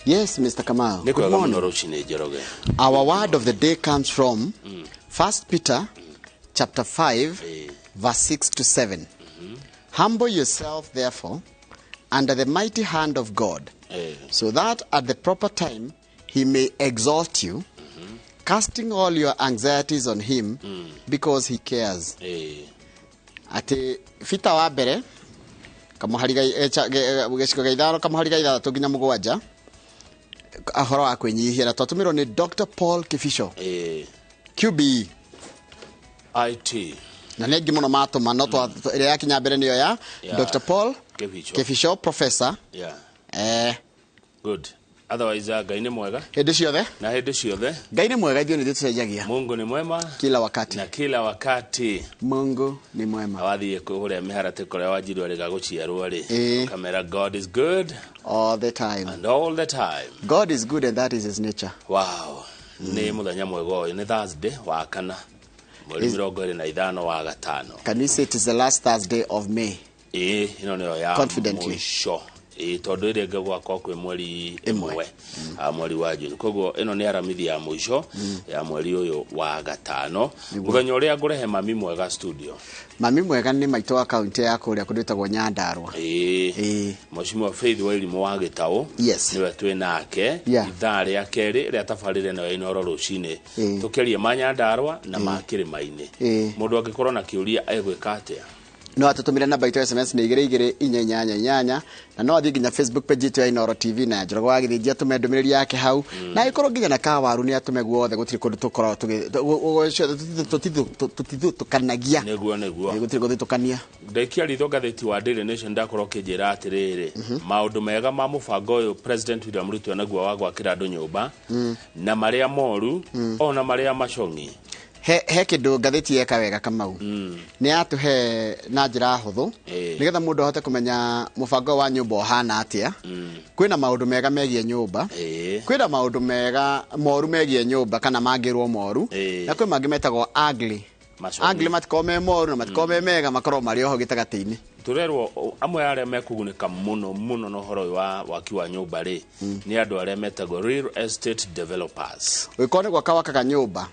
Yes, Mr. Kamau. Nĩ Good kwega mũno morning. rũcinĩ, Njoroge. Our word of the day comes from 1 Peter chapter 5, verse 6 to 7. Humble yourself, therefore, under the mighty hand of God, so that at the proper time he may exalt you, casting all your anxieties on him because he cares. Atĩ Peter wa mbere kamũhari gĩcigo gĩa 5 kamũhari ga 6 nginya 7, ũhoro wa kwĩnyihia, na twatũmĩrwo nĩ Dr. Paul Kibicho, QBE. IT. Na nĩ aingĩ mũno matũma, no ĩrĩa yakinya mbere nĩyo ya Dr. Paul Kibicho. Kibicho, professor. Good. Otherwise, Ngai nĩ mwega. Hĩndĩ ciothe. Na hĩndĩ ciothe. Ngai nĩ mwega, ithuĩ nĩ tũcenjagia. Mungu ni mwema kila wakati. Na kila wakati. Mungu ni mwema. Wathiĩ kũrĩa mĩharatĩ kũrĩa wanjirwo rĩga gũciarwo rĩ, ũkamera God is good all the time. And all the time. God is good and that is his nature. Wow, nĩ mũthenya mwega ũyũ, nĩ Thursday wa kana, mweri 25 wa gatano. Can we say it is the last Thursday of May? Ĩĩ, ĩno nĩyo ya Confidently. mũico, ĩĩ, tondũ ĩrĩa ĩngĩ gwakorwo kwĩ mweri 1. 1, mweri wa Juni. Koguo ĩno nĩ aramithi ya mũico ya mweri ũyũ wa gatano, mũthenya ũrĩa ngũrehe mami mwega studio. Mami mwega nĩ maitũ wa kaunti ya kũrĩa kũndũ ĩtagwo Nyandarua. Mheshimiwa Faith Wairimũ wa Gĩtaũ. Nĩwe twĩ nake ithaa rĩa kerĩ rĩa tabarĩra ĩno ya Inooro rũcinĩ, tũkĩaria ma Nyandarua na ma kĩrĩma-inĩ. Mũndũ angĩkorwo na kĩũria egwĩka atĩa? No atũtũmĩre namba itũ ya SMS nĩ 22488, na no athiĩ nginya Facebook page itũ ya Inooro TV na ya Njoroge wa Gĩthĩnji, atũme ndũmĩrĩri yake hau, na agĩkorwo nginya na kawaru nĩ atũme guothe. Gũtirĩ kũndũ tũkoragwo tũtithutũkanagia. Nĩguo. Gũtirĩ gũthitũkania. Ndaikia ritho ngathĩti wa Daily Nation, ndakorwo kĩnjĩra atĩrĩrĩ, maũndũ mega ma mũbango ũyũ President William Ruto naguo wa gwakĩra andũ nyũmba, na marĩa moru ona marĩa macong'i. He kĩndũ ngathĩti yeka wega, Kamau, nĩ yatũhe na njĩra hũthũ nĩgetha mũndũ ahote kũmenya mũbango wa nyũmba ũhana atĩa. Kwĩna maũndũ mega megiĩ nyũmba, kwĩna maũndũ mega moru megiĩ nyũmba kana mangĩrwo moru, na kwĩ mangĩ metagwo ugly. Macong'i. Ugly matikorwo me moru na matikorwo me mega, makorwo marĩ oho gĩtagatĩ-inĩ. Tũrerwo amwe arĩa mekũgunĩka mũno mũno na ũhoro ũyũ wa waki wa nyũmba rĩ, nĩ andũ arĩa metagwo real estate developers. Ũgĩkorwo nĩ gwaka wakaga nyũmba,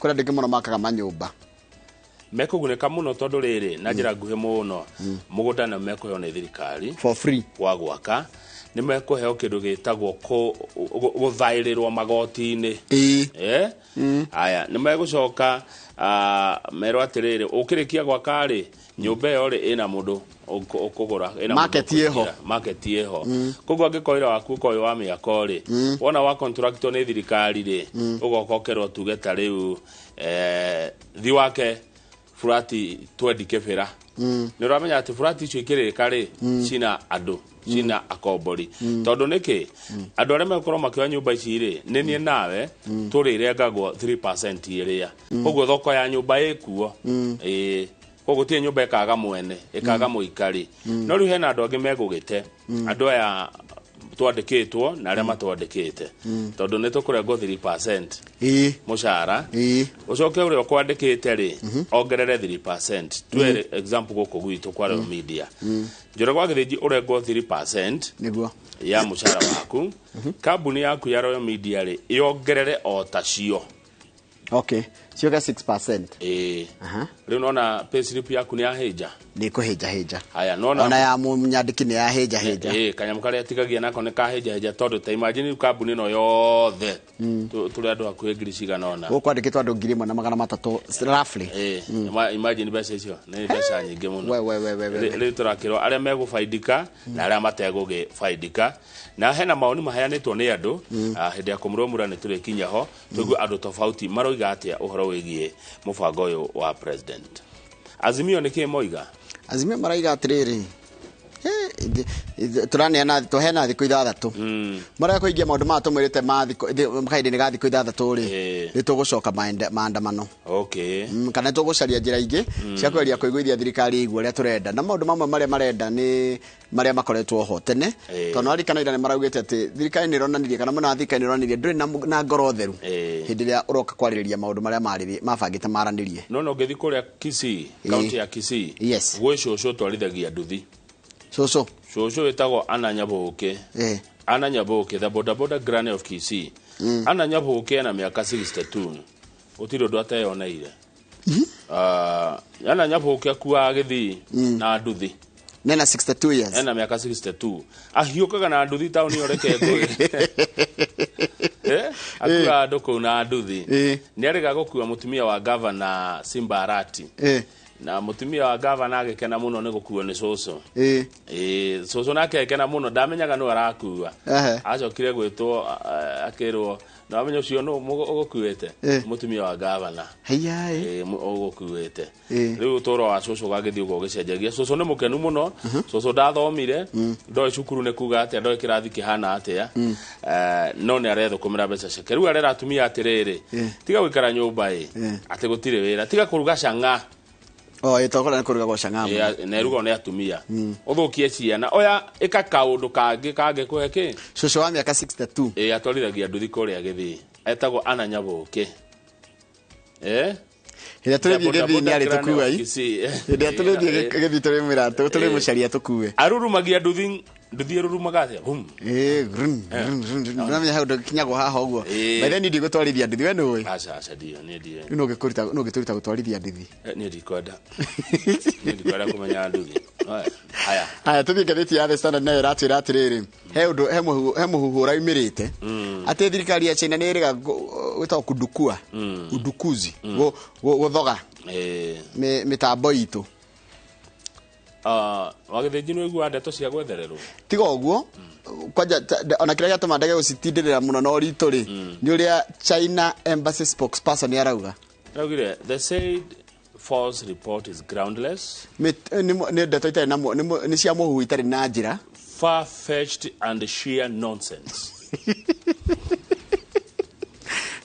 kũrĩ andũ aingĩ mũno makaga manyũmba. Mekũgunĩka mũno tondũ rĩrĩ, na njĩra nguhĩ mũno, mũgũnda nĩ mekũheo nĩ thirikari for free. Wa gwaka nĩ mekũheo kĩndũ gĩtagwo gũthaĩrĩrwo magoti-inĩ. Aya nĩ megũcoka merwo atĩrĩrĩ, ũkĩrĩkia gwaka rĩ, nyũmba ĩyo rĩ, ĩna mũndũ ũkũgũra, ĩna mũndũ Market ĩho. ũkũingĩra. Market ĩho. Koguo angĩkorwo wĩra waku ũkorwo wĩ wa mĩako rĩ, wona wa contractwo nĩ thirikari rĩ, ũgoka ũkerwo tuge ta rĩu thi wake burati 20 Kĩbĩra, nĩ ũramenya atĩ burati icio ikĩrĩka rĩ, cina andũ, cina akombori, tondũ nĩkĩ andũ arĩa megũkorwo makĩoya nyũmba ici rĩ, nĩ niĩ nawe tũrĩrengagwo 3% ĩrĩa. Koguo thoko ya nyũmba ĩkuo. Ĩĩ, koguo gũtirĩ nyũmba ĩkaga mwene, ĩkaga mũikari. No rĩu hena andũ angĩ megũgĩte, andũ aya twandĩkĩtwo na arĩa matwandĩkĩte, tondũ nĩ tũkũrengwo 3% mũcara. Ũcoke ũrĩa ũkwandĩkĩte rĩ, ongerere 3%. Tuwe example, gũkũ gwitũ kwa Royal Media, Njoroge wa Gĩthĩnji ũrengwo 3% ya mũcara waku. Kambuni yaku ya Royal Media rĩ, yongerere o tacio. Okay, cioke 6%. Ĩĩ. Rĩu nona payslip yaku nĩ yahĩnja. Nĩ kũhĩnja hĩnja. Haya, nona Ona ya mũnyandĩki nĩ yahĩnja hĩnja. Ĩĩ, kanyamũ karĩa atigagia nako nĩ kahĩnja hĩnja, tondũ ta imagine rĩu kambuni ĩno yothe tũrĩ andũ hakuhĩ ngiri cigana ũna. Gũkũ kwandĩkĩtwo andũ 1300 roughly. Ĩĩ, imagine mbeca icio nĩ mbeca nyingĩ mũno. We, we, we, we, we. Rĩu tũrakĩrwo arĩa megũbaidika na arĩa mategũgĩbaidika, na hena maoni maheanĩtwo nĩ andũ. Hĩndĩ ya kũmũrũmũra nĩ tũrĩkinya ho tũigue andũ tofauti maroiga atĩa ũhoro wĩgiĩ mũbango ũyũ wa president. Azimio nĩ kĩ moiga? Azimio maraiga atĩrĩrĩ, tũraneana tũheana thikũ 6 marĩa kũhingia maũndũ maya tũmwĩrĩte ma kahinda-inĩ ga thikũ 6 rĩ, nĩ tũgũcoka maandamano. Kana tũgũcaria njĩra ingĩ cia kũgeria kũiguithia thirikari igua ũrĩa tũrenda, na maũndũ mamwe marĩa marenda nĩ marĩa makoretwo ho tene, tondũ warikana ira nĩ maraugĩte atĩ thirikari nĩ ĩronanirie, kana mwena wa thirikari nĩ ĩronanirie ndũrĩ na ngoro theru hĩndĩ ĩrĩa ũroka kwarĩrĩria maũndũ marĩa mabangĩte maranĩrie. No ũngĩthiĩ kũrĩa Kisii, kaunti ya Kisii, gwĩ cũcũ twarithagia nduthi. Cũcũ. Cũcũ wĩtagwo Ana Nyabũkĩ. Anna Nyaboke, the bodaboda granny of Kisii. Anna Nyaboke ena mĩaka 62, gũtirĩ ũndũ ateyoneire. Anna Nyaboke akuaga gĩthii na nduthi. Nena 62 years. Ena mĩaka 62, ahiũkaga na nduthi taũni ĩyo, reke ngwĩre. Akuaga andũ kũu na nduthi. Nĩ arĩga gũkua mũtumia wa gavana Simba Arati, na mũtumia wa gavana agĩkena mũno nĩ gũkuo nĩ cũcũ. Ĩĩ, cũcũ nake agĩkena mũno, ndamenyaga nũ arakua. Acokire gwĩtwo, akĩrwo, na wamenya ũcio nũ ũgũkuĩte? Mũtumia wa gavana. Haiya. Ĩĩ, ũgũkuĩte. Rĩu ũtũũro wa cũcũ ũgagĩthiĩ ũguo ũgĩcenjagia. Cũcũ nĩ mũkenu mũno. Cũcũ ndathomire, ndoĩ cukuru nĩ kuga atĩa, ndoĩ kĩrathi kĩhana atĩa. No nĩ arethũkũmĩra mbeca ciake. Rĩu arera atumia atĩrĩrĩ, tiga gũikara nyũmba ĩ, atĩ gũtirĩ wĩra, tiga kũruga cang'a. O ĩtokora nĩ kũruga cang'a. Na ĩrugwo nĩ atumia, ũthũkie ciana, oya ĩka kaũndũ kangĩ kangĩkũhe kĩ. Cũcũ wa mĩaka 62. Ĩ, atwarithagia nduthi kũrĩa gĩthii, etagwo Anna Nyaboke. Hĩndĩ ĩrĩa tũrĩthiĩ gĩthii nĩ arĩ tũkue i. Hĩndĩ ĩrĩa tũrĩthiĩ gĩthii tũrĩmwĩra tũrĩmũcaria tũkue. Arurumagia nduthi, nduthi ĩrurumaga atĩa? Hum. Ĩĩ, grun, grun, grun, grun. Ndũramenya hau ndũkinyagwo haha ũguo. By then ndigũtwarithia nduthi, we nĩũĩ? Aca, aca, ndio niĩ ndiĩ. Rĩu no ũngĩtũruta gũtwarithia nduthi. Niĩ ndikwenda, niĩ ndikwenda kũmenya nduthi. Oe, haya. Haya, tũthiĩ ngathĩti ya The Standard, nayo ĩratwĩra atĩrĩrĩ, he ũndũ, he mũhuhu ũraumĩrĩte atĩ thirikari ya China nĩ ĩrĩga gwĩtagwo kudukua, udukuzi, gũthoga mĩtambo itũ. Ah, wagĩthĩnji nĩ ũiguaga ndeto cia gwethererwo. Tiga ũguo kwanja, ona kĩrĩa gĩatũma ndege gũcitindĩrĩra mũno na ũritũ rĩ, nĩ ũrĩa China Embassy spokesperson arauga. Araugire the said false report is groundless, Nĩ ndeto itarĩ na nĩ cia mũhuhu itarĩ na njĩra, far-fetched and sheer nonsense.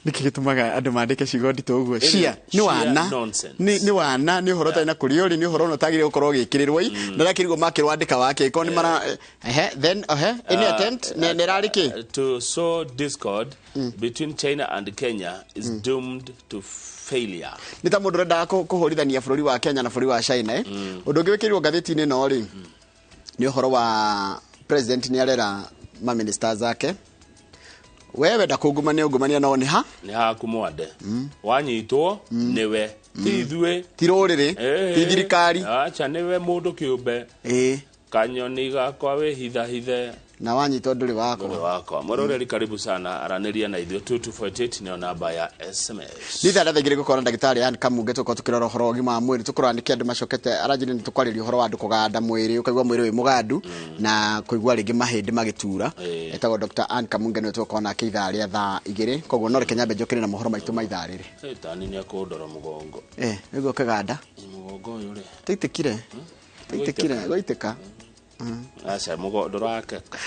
Nĩkĩ gĩtũmaga andũ mandĩke ciugo nditũ ũguo? Cia nĩ sheer wana nonsense. Nĩ wana, nĩ ũhoro ũtarĩ na kũrĩa ũrĩ, nĩ ũhoro ona ũtagĩrĩire gũkorwo ũgĩkĩrĩrwo i na ũrĩa kĩrigwo makĩrwo andĩka wake korwo nĩ mara ehe, then ehe, any attempt nĩ ĩrarĩ kĩ? To sow discord between China and Kenya is doomed to failure. Nĩ ta mũndũ ũrendaga kũhũrithania bũrũri wa Kenya na bũrũri wa China. Ũndũ ũngĩ wĩkĩrirwo ngathĩti-inĩ ĩno rĩ, nĩ ũhoro wa president nĩ arera maministers ake, we wenda kũngumania ungumania, no nĩ ha? Nĩ haku mwande wanyitwo nĩwe, ti ithuĩ. Ti rũrĩrĩ, ti thirikari. Acha, nĩwe mũndũ kĩũmbe. Kanyoni gakwa wĩhithahithe. Na wanyitwo ndũrĩ wakwa. Ndũrĩ wakwa. Mwĩroreri, karibu sana, aranĩria na ithuĩ, 2248 nĩyo namba ya SMS. Nĩ ithaa rĩa 2:00 gũkorwo na ndagĩtarĩ Ann Kamunge, tũkorwo tũkĩrora ũhoro wa ũgima wa mwĩrĩ, tũkũrora nĩkĩ andũ macokete aranjĩrĩ. Nĩ tũkwarĩria ũhoro wa andũ kũganda mwĩrĩ, ũkaigua mwĩrĩ wĩ mũgandu na kũigua rĩngĩ mahĩndĩ magĩtura. Etagwo Dr. Ann Kamunge, nĩwe tũgũkorwo nake ithaa rĩa 2:00. Koguo no reke nyambe njũkĩre na mohoro maitũ ma ithaa rĩrĩ. Caitani nĩ akũndora mũgongo. Nĩguo kĩganda. Mũgongo ũyũ rĩ. Tũitĩkire, tũitĩkire gũitĩka. Aca, mũgongo ndũrakeka.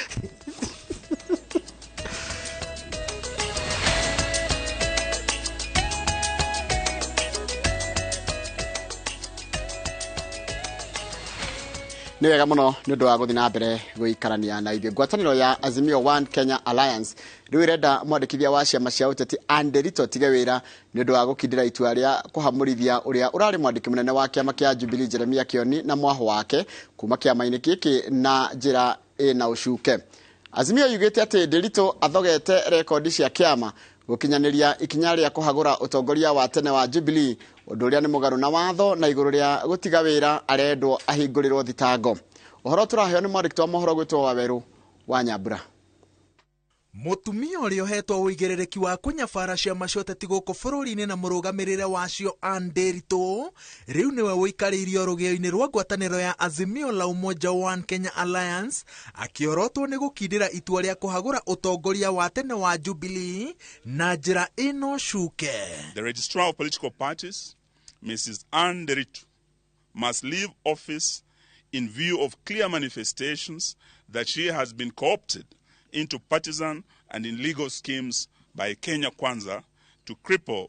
Nĩ wega mũno nĩ ũndũ wa gũthiĩ na mbere gũikarania na ithuĩ. Ngwatanĩro ya Azimio One Kenya Alliance rĩu ĩrenda mwandĩkithia wa ciama cia ũteti Anne Nderitu atige wĩra nĩ ũndũ wa gũkindĩra itua rĩa kũhamũrithia ũrĩa ũrarĩ mwandĩki mũnene wa kĩama kĩa Jubilee Jeremia Kioni na mwahũ wake kuma kĩama-inĩ gĩkĩ na njĩra ĩna ũcuke. Azimio yugĩte atĩ Nderitu athogete rekondi cia kĩama gũkinyanĩria ikinya rĩa kũhagũra ũtongoria wa tene wa Jubilee, ũndũ ũrĩa nĩ mũgarũ na watho, na igũrũ rĩa gũtiga wĩra arendwo ahingũrĩrwo thitango. Ũhoro tũraheo nĩ mwandĩki wa mohoro gwĩtwo Wawerũ wa Nyambura. Mũtumia ũrĩa ũhetwo ũigĩrĩrĩki wa kũnyabara ciama cia ũteti gũkũ bũrũri-inĩ na mũrũgamĩrĩre wacio Anne Nderitu rĩu nĩwe ũikarĩirio rũgĩo-inĩ rwa ngwatanĩro ya Azimio la Umoja One Kenya Alliance, akĩorotwo nĩ gũkindĩra itua rĩa kũhagũra ũtongoria wa tene wa Jubilee na njĩra ĩno cuke. The Registrar of Political Parties, Mrs. Anne Nderitu, must leave office in view of clear manifestations that she has been co-opted into partisan and illegal schemes by Kenya Kwanza to cripple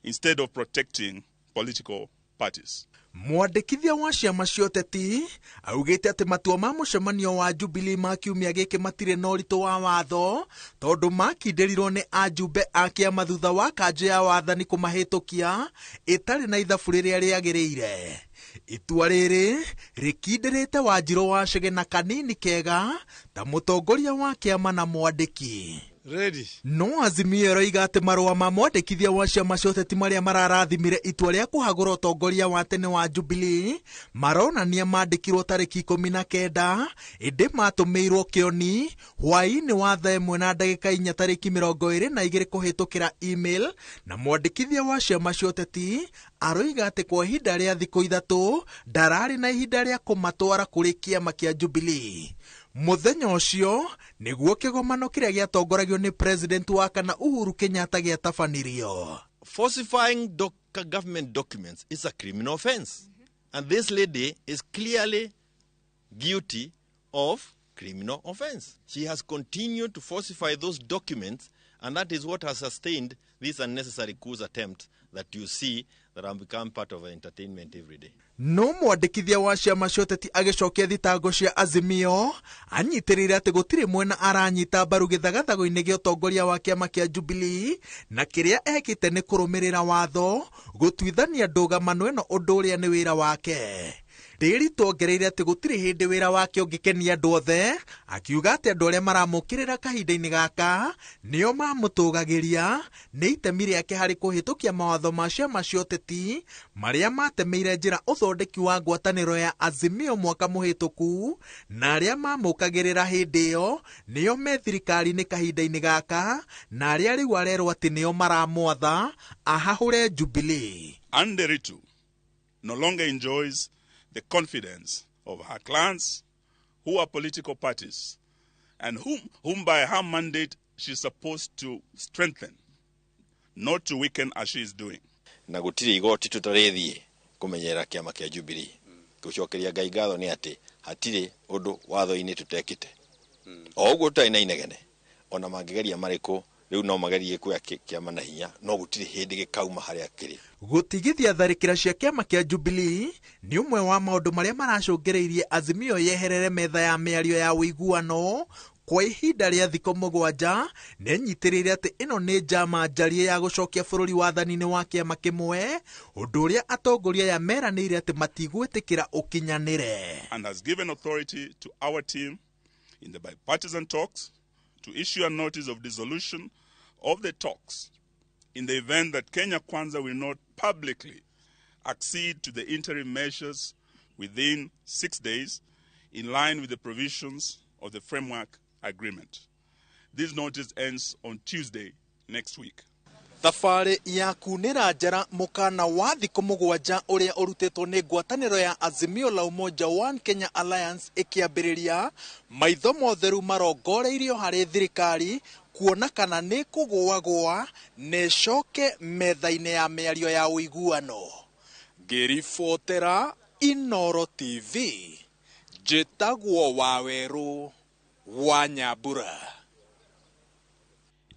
instead of protecting political parties. Mwandĩkithia wa ciama cia ũteti augĩte atĩ matua ma mũcemanio wa Jubilee ma kiumia gĩkĩ matirĩ na ũritũ wa watho tondũ makindĩrirwo nĩ ajumbe a kĩama thutha wa kanjũ ya wathani kũmahĩtũkia ĩtarĩ na ithabu rĩrĩa rĩagĩrĩire. Itua rĩrĩ rĩkindĩrĩte Wanjirũ Wacege na kanini kega ta mũtongoria wa kĩama na mwandĩki. Ready. No Azimio ĩroiga atĩ marũa ma mwandĩkithia wa ciama cia ũteti marĩa mararathimire itua rĩa kũhagũra ũtongoria wa tene wa Jubilee maronania mandĩkirwo tarĩki 19 ĩndĩ matũmĩirwo kĩoni hwaĩ-inĩ wa thaa 1:04 tarĩki 22 kũhĩtũkĩra email, na mwandĩkithia wa ciama cia ũteti aroiga atĩ kwa ihinda rĩa thikũ 3 ndararĩ na ihinda rĩa kũmatwara kũrĩ kĩama kĩa Jubilee. Mũthenya ũcio nĩguo kĩgomano kĩrĩa gĩatongoragio nĩ president wa kana Uhuru Kenyatta gĩatabanirio. Falsifying government documents is a criminal offense. And this lady is clearly guilty of criminal offense. She has continued to falsify those documents, and that is what has sustained this unnecessary coup attempt that you see that have become part of our entertainment every day. No mwandĩkithia wa ciama cia ũteti agĩcokia thitango cia Azimio anyitĩrĩire atĩ gũtirĩ mwena aranyita mbaru gĩthagathago-inĩ gĩa ũtongoria wa kĩama kĩa Jubilee, na kĩrĩa ekĩte nĩ kũrũmĩrĩra watho gũtuithania ndũgamano ĩno ũndũ ũrĩa nĩ wĩra wake. Ndĩritũ ongereire atĩ gũtirĩ hĩndĩ wĩra wake ũngĩkenia andũ othe, akiuga atĩ andũ arĩa maramũkĩrĩra kahinda-inĩ gaka nĩo mamũtũgagĩria nĩ itemi rĩake harĩ kũhĩtũkia mawatho ma ciama cia ũteti marĩa matemeire njĩra ũthondeki wa ngwatanĩro ya Azimio mwaka mũhĩtũku, na arĩa mamũkagĩrĩra hĩndĩ ĩyo nĩo me thirikari-inĩ kahinda-inĩ gaka, na arĩa rĩu arerwo atĩ nĩo maramwatha ahahũre Jubilee. Anne Nderitu no longer enjoys the confidence of her clans, who are political parties, and whom by her mandate she's supposed to strengthen, not to weaken as she is doing. Na gũtirĩ igoti tũtarĩthiĩ kũmenyerera kĩama kĩa Jubilee. Gũcokeria Ngai ngatho nĩ atĩ hatirĩ ũndũ watho-inĩ tũtekĩte. O ũguo tũtarĩ na inegene, ona mangĩgeria marĩkũ, rĩu no magerie kuoya kĩama na hinya, no gũtirĩ hĩndĩ gĩkauma harĩa kĩrĩ. Gũtigithia tharĩkĩra cia kĩama kĩa Jubilee nĩ ũmwe wa maũndũ marĩa maracũngĩrĩirie Azimio yeherere metha ya mĩario ya ũiguano kwa ihinda rĩa thikũ 7, nĩnyitĩrĩire atĩ ĩno nĩ njama njarie ya gũcokia bũrũri wathani-inĩ wa kĩama kĩmwe, ũndũ ũrĩa atongoria aya meranĩire atĩ matigwĩtĩkĩra ũkinyanĩre. And has given authority to our team in the bipartisan talks to issue a notice of dissolution of the talks in the event that Kenya Kwanza will not publicly accede to the interim measures within 6 days in line with the provisions of the framework agreement. This notice ends on Tuesday next week. Thabarĩ ya kunĩra njara mũkana wa thikũ 7 ũrĩa ũrutĩtwo nĩ ngwatanĩro ya Azimio la Umoja One Kenya Alliance ĩkĩambĩrĩria, maitho motheru marongoreirio harĩ thirikari kuona kana nĩ kũgũagũa na ĩcoke metha-inĩ ya mĩario ya ũiguano. Ngĩribotera Inooro TV, njĩtagwo Wawerũ wa Nyambura.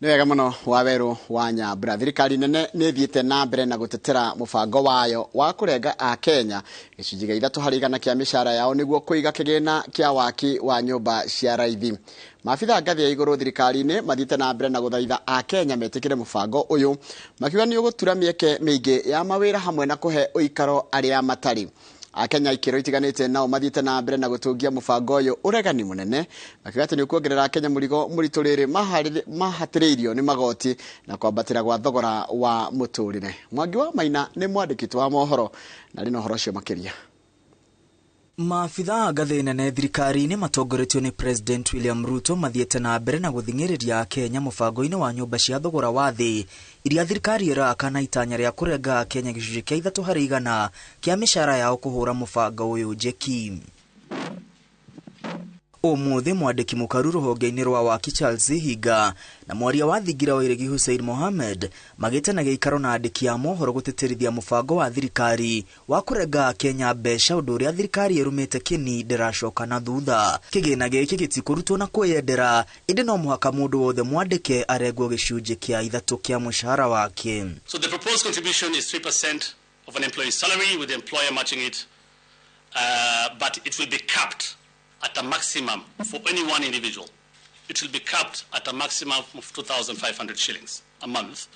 Nĩ wega mũno Wawerũ wa Nyambura. Thirikari nene nĩ ĩthiĩte na mbere na gũtetera mũbango wayo wa kũrenga a Kenya gĩcunjĩ gĩa 3 harĩ igana kĩa mĩcara yao nĩguo kũiga kĩgĩna kĩa waki wa nyũmba cia raithi. Maabitha ngathĩ ya igũrũ thirikari-inĩ mathiĩte na mbere na gũthaitha a Kenya metĩkĩre mũbango ũyũ, makiuga nĩ ũgũtura mĩeke mĩingĩ ya mawĩra hamwe na kũhe ũikaro arĩa matarĩ. Akenya ikĩro itiganĩte nao mathiĩte na mbere na gũtũngia mũbango ũyũ ũregani mũnene, makiuga atĩ nĩ ũkuongerera Akenya mũrigo mũritũ rĩrĩ mahatĩrĩirio nĩ magoti na kwambatĩra gwa thogora wa mũtũrĩre. Mwangi wa Maina nĩ mwandĩki wa mohoro na arĩ na ũhoro ũcio makĩria. Maabitha a ngathĩ nene thirikari-inĩ matongoretio nĩ President William Ruto mathiĩte na mbere na gũthing'ĩrĩria Akenya mũbango-inĩ wa nyũmba cia thogora wa thĩ iria thirikari ĩraka na itanya rĩa kũrenga Akenya gĩcunjĩ kĩa 3 harĩ igana kĩa mĩcara yao kũhũra mũbango ũyũ njeki. Ũmũthĩ mwandĩki mũkaru rũhonge-inĩ rwa waki Charles Hinga na mwaria wa thingira wa Iregi Hussein Mohammed magĩte na gĩikaro na andĩki a mohoro gũtĩtĩrithia mũbango wa thirikari wa kũrenga Kenya mbeca, ũndũ ũrĩa thirikari ĩrũmĩte kĩni ndĩracoka na thutha. Kĩgĩna gĩkĩ gĩtikũrutwo na kwĩyendera, ĩndĩ no mũhaka mũndũ wothe mwandĩke arengwo gĩcunjĩ kĩa 3 kĩa mũcara wake. So the proposed contribution is 3% of an employee's salary, with the employer matching it, but it will be capped at a maximum for any one individual. It will be capped at a maximum of 2,500 shillings a month,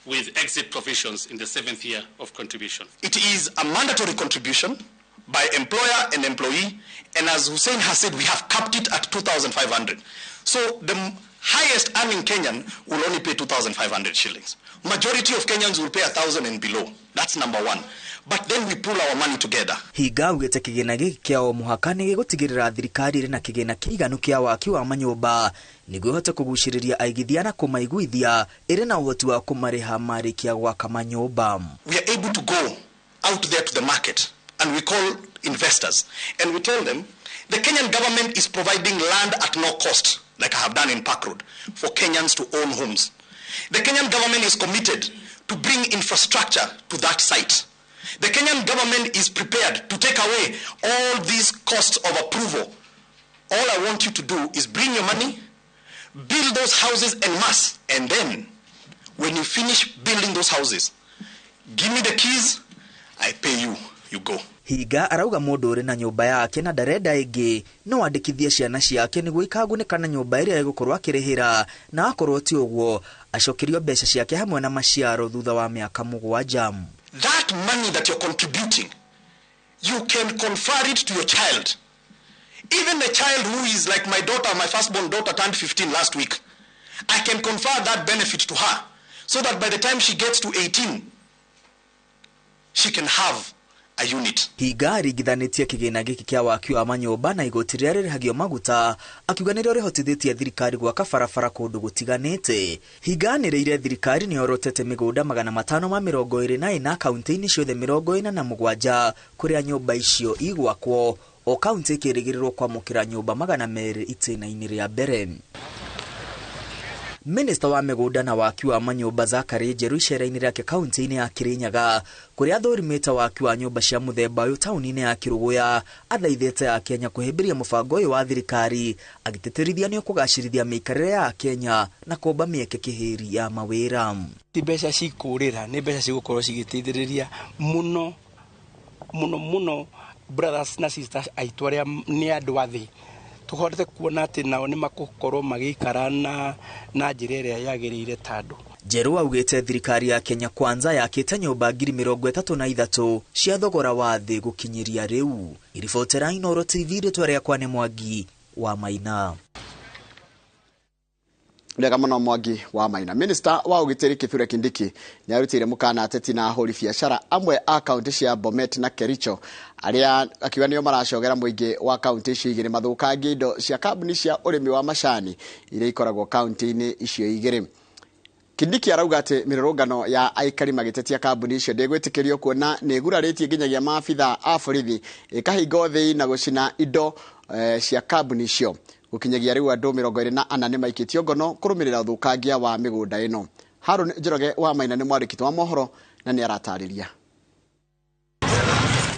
with exit provisions in the 7th year of contribution. It is a mandatory contribution by employer and employee, and as Hussein has said, we have capped it at 2,500. So the highest earning Kenyan will only pay 2,500 shillings. Majority of Kenyans will pay 1,000 and below. That's number one. But then we pull our money together. Hinga augĩte kĩgĩna gĩkĩ kĩa o mũhaka nĩ gĩgũtigĩrĩra thirikari ĩrĩ na kĩgĩna kĩiganu kĩa waki wa manyũmba nĩguo ĩhote kũgucĩrĩria aigithia na kũmaiguithia ĩrĩ na ũhoti wa kũmarĩha marĩkia gwaka manyũmba. We are able to go out there to the market and we call investors and we tell them the Kenyan government is providing land at no cost, like I have done in Park Road, for Kenyans to own homes. The Kenyan government is committed to bring infrastructure to that site. The Kenyan government is prepared to take away all these costs of approval. All I want you to do is bring your money, build those houses en masse, and then when you finish building those houses, give me the keys, I pay you, you go. Hinga arauga mũndũ ũrĩ na nyũmba yake na ndarenda ĩngĩ no andĩkithie ciana ciake nĩguo ikagunĩka na nyũmba ĩrĩa ĩgũkorwo akĩrĩhĩra, na akorwo ti ũguo acokerio mbeca ciake hamwe na maciaro thutha wa mĩaka 7. That money that you're contributing, you can confer it to your child. Even the child who is like my daughter, my firstborn daughter turned 15 last week. I can confer that benefit to her so that by the time she gets to 18, she can have a unit. Hinga aringithanĩtie kĩgĩna gĩkĩ kĩa waki wa manyũmba na igoti rĩrĩa rĩrĩhagio maguta, akiuga nĩrĩo rĩhotithĩtie thirikari gwaka barabara kũndũ gũtiganĩte. Hinga anĩrĩire thirikari nĩyorotete mĩgũnda 524 kaunti-inĩ ciothe 47 kũrĩa nyũmba icio igwakwo, o kaunti ĩkĩrĩgĩrĩrwo kwamũkĩra nyũmba 200 itĩna-inĩ rĩa mbere. Minista wa mĩgũnda na waki wa manyũmba Zachary Njeru icera-inĩ rĩake kaunti-inĩ ya Kirinyaga kũrĩa athũrimĩte waki wa nyũmba cia mũthemba ũyũ taũni-inĩ ya Kĩrũgũya athaithĩte Akenya kũhĩmbĩria mũbango ũyũ wa thirikari agĩtĩtĩrithia nĩ ũkũgacĩrithia mĩikarĩre ya Akenya na kũmba mĩeke kĩhĩri ya mawĩra. Ti mbeca cikũrĩra, nĩ mbeca cigũkorwo cigĩteithĩrĩria mũno mũno mũno brothers na sisters aitũ arĩa nĩ andũ a thĩ, tũhote kuona atĩ nao nĩ makũkorwo magĩikara na njĩra ĩrĩa yagĩrĩire ta andũ. Njeru augĩte thirikari ya Kenya Kwanza yakĩte nyũmba 33,000 cia thogora wa thĩ gũkinyĩria rĩu. Iribotera Inooro TV, rĩtwa rĩakwa nĩ Mwangi wa Maina. Wega mũno Mwangi wa Maina. Minister wa ũgitĩri Kithure Kindiki nĩarutĩire mũkana ateti na ahũri biacara amwe a kaunti cia Bomet na Kericho arĩa akiuga nĩo maracogera mũingĩ wa kaunti icio igĩrĩ mathũkangie indo cia kambuni cia ũrĩmi wa macani iria ikoragwo kaunti-inĩ icio igĩrĩ. Kindiki arauga atĩ mĩrũrũngano ya aikari magĩtetia kambuni icio ndĩgwĩtĩkĩrio kuona nĩ ĩgurarĩtie nginyagia maabitha a borithi ĩkahinga ũthĩi na gũcina indo cia kambuni icio. Gũkinyagia rĩu andũ 24 nĩ maikĩtio ngono kũrũmĩrĩra ũthũkangia wa mĩgũnda ĩno. Harũn Njoroge wa Maina nĩ mwandĩki wa mohoro na nĩ aratarĩria.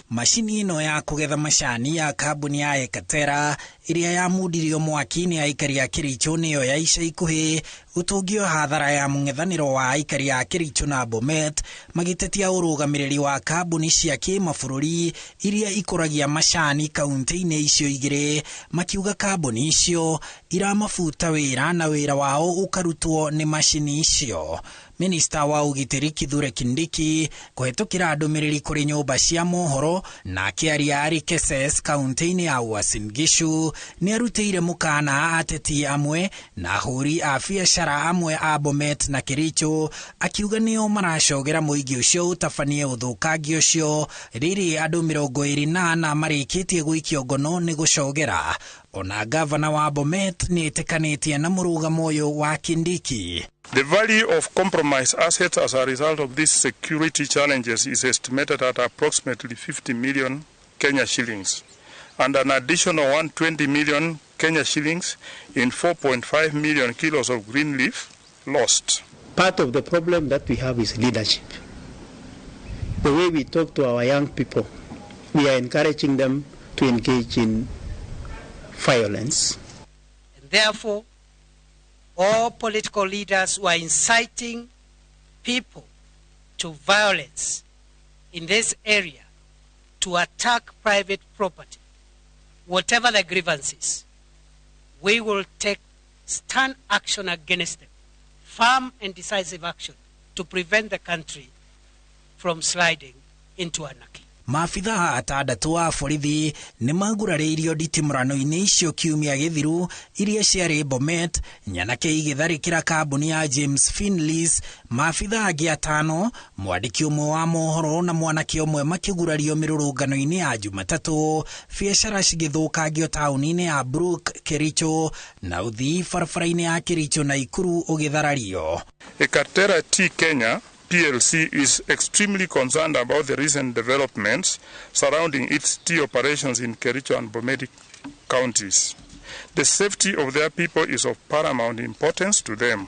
Macini ĩno ya kũgetha macani ya kambuni ya Ekatera ĩrĩa yamundirio mwaki nĩ aikari a Kericho nĩyo ya ica ikuhĩ gũtũngio hathara ya mũng'ethanĩro wa aikari a Kericho na Bomet magĩtetia ũrũgamĩrĩri wa kambuni cia kĩmabũrũri iria ikũragia macani kaunti-inĩ icio igĩrĩ, makiuga kambuni icio iramabuta wĩra na wĩra wao ũkarutwo nĩ macini icio. Minista wa ũgitĩri Kithure Kindiki kũhetũkĩra ndũmĩrĩri kũrĩ nyũmba cia mohoro na akĩaria arĩ Keses kaunti-inĩ ya Uasin Gishu nĩarutĩire mũkana ateti amwe na ahũri a biacara amwe a Bomet na Kericho akiuga nĩo maracogera mũingĩ ũcio ũtabanie ũthũkangia ũcio rĩrĩ andũ 24 marĩkĩtie gũikio ngono nĩ gũcogera. Ona gavana wa Bomet nĩetĩkanĩtie na mũrũgamo ũyũ wa Kindiki. The value of compromised assets as a result of these security challenges is estimated at approximately 50 million Kenya shillings and an additional 120 million Kenya shillings in 4.5 million kilos of green leaf lost. Part of the problem that we have is leadership. The way we talk to our young people, we are encouraging them to engage in violence. And therefore, all political leaders who are inciting people to violence in this area, to attack private property, whatever the grievances, we will take stern action against them, firm and decisive action to prevent the country from sliding into anarchy. Maabithaa atandatũ a borithi nĩ magurarĩirio nditimũrano-inĩ icio kiumia gĩthiru iria ciarĩ Bomet, nyanake igĩtharĩkĩra kambuni ya James Finleys. Maabithaa angĩ atano, mwandĩki ũmwe wa mohoro na mwanake ũmwe makĩgurario mĩrũrũngano-inĩ ya Jumatatũ, biacara cigĩthũkangio taũni-inĩ ya Brook, Kericho, na ũthii barabara-inĩ ya Kericho na Ikuru ũgĩtharario. Ekatera Tea Kenya PLC is extremely concerned about the recent developments surrounding its tea operations in Kericho and Bomet counties. The safety of their people is of paramount importance to them.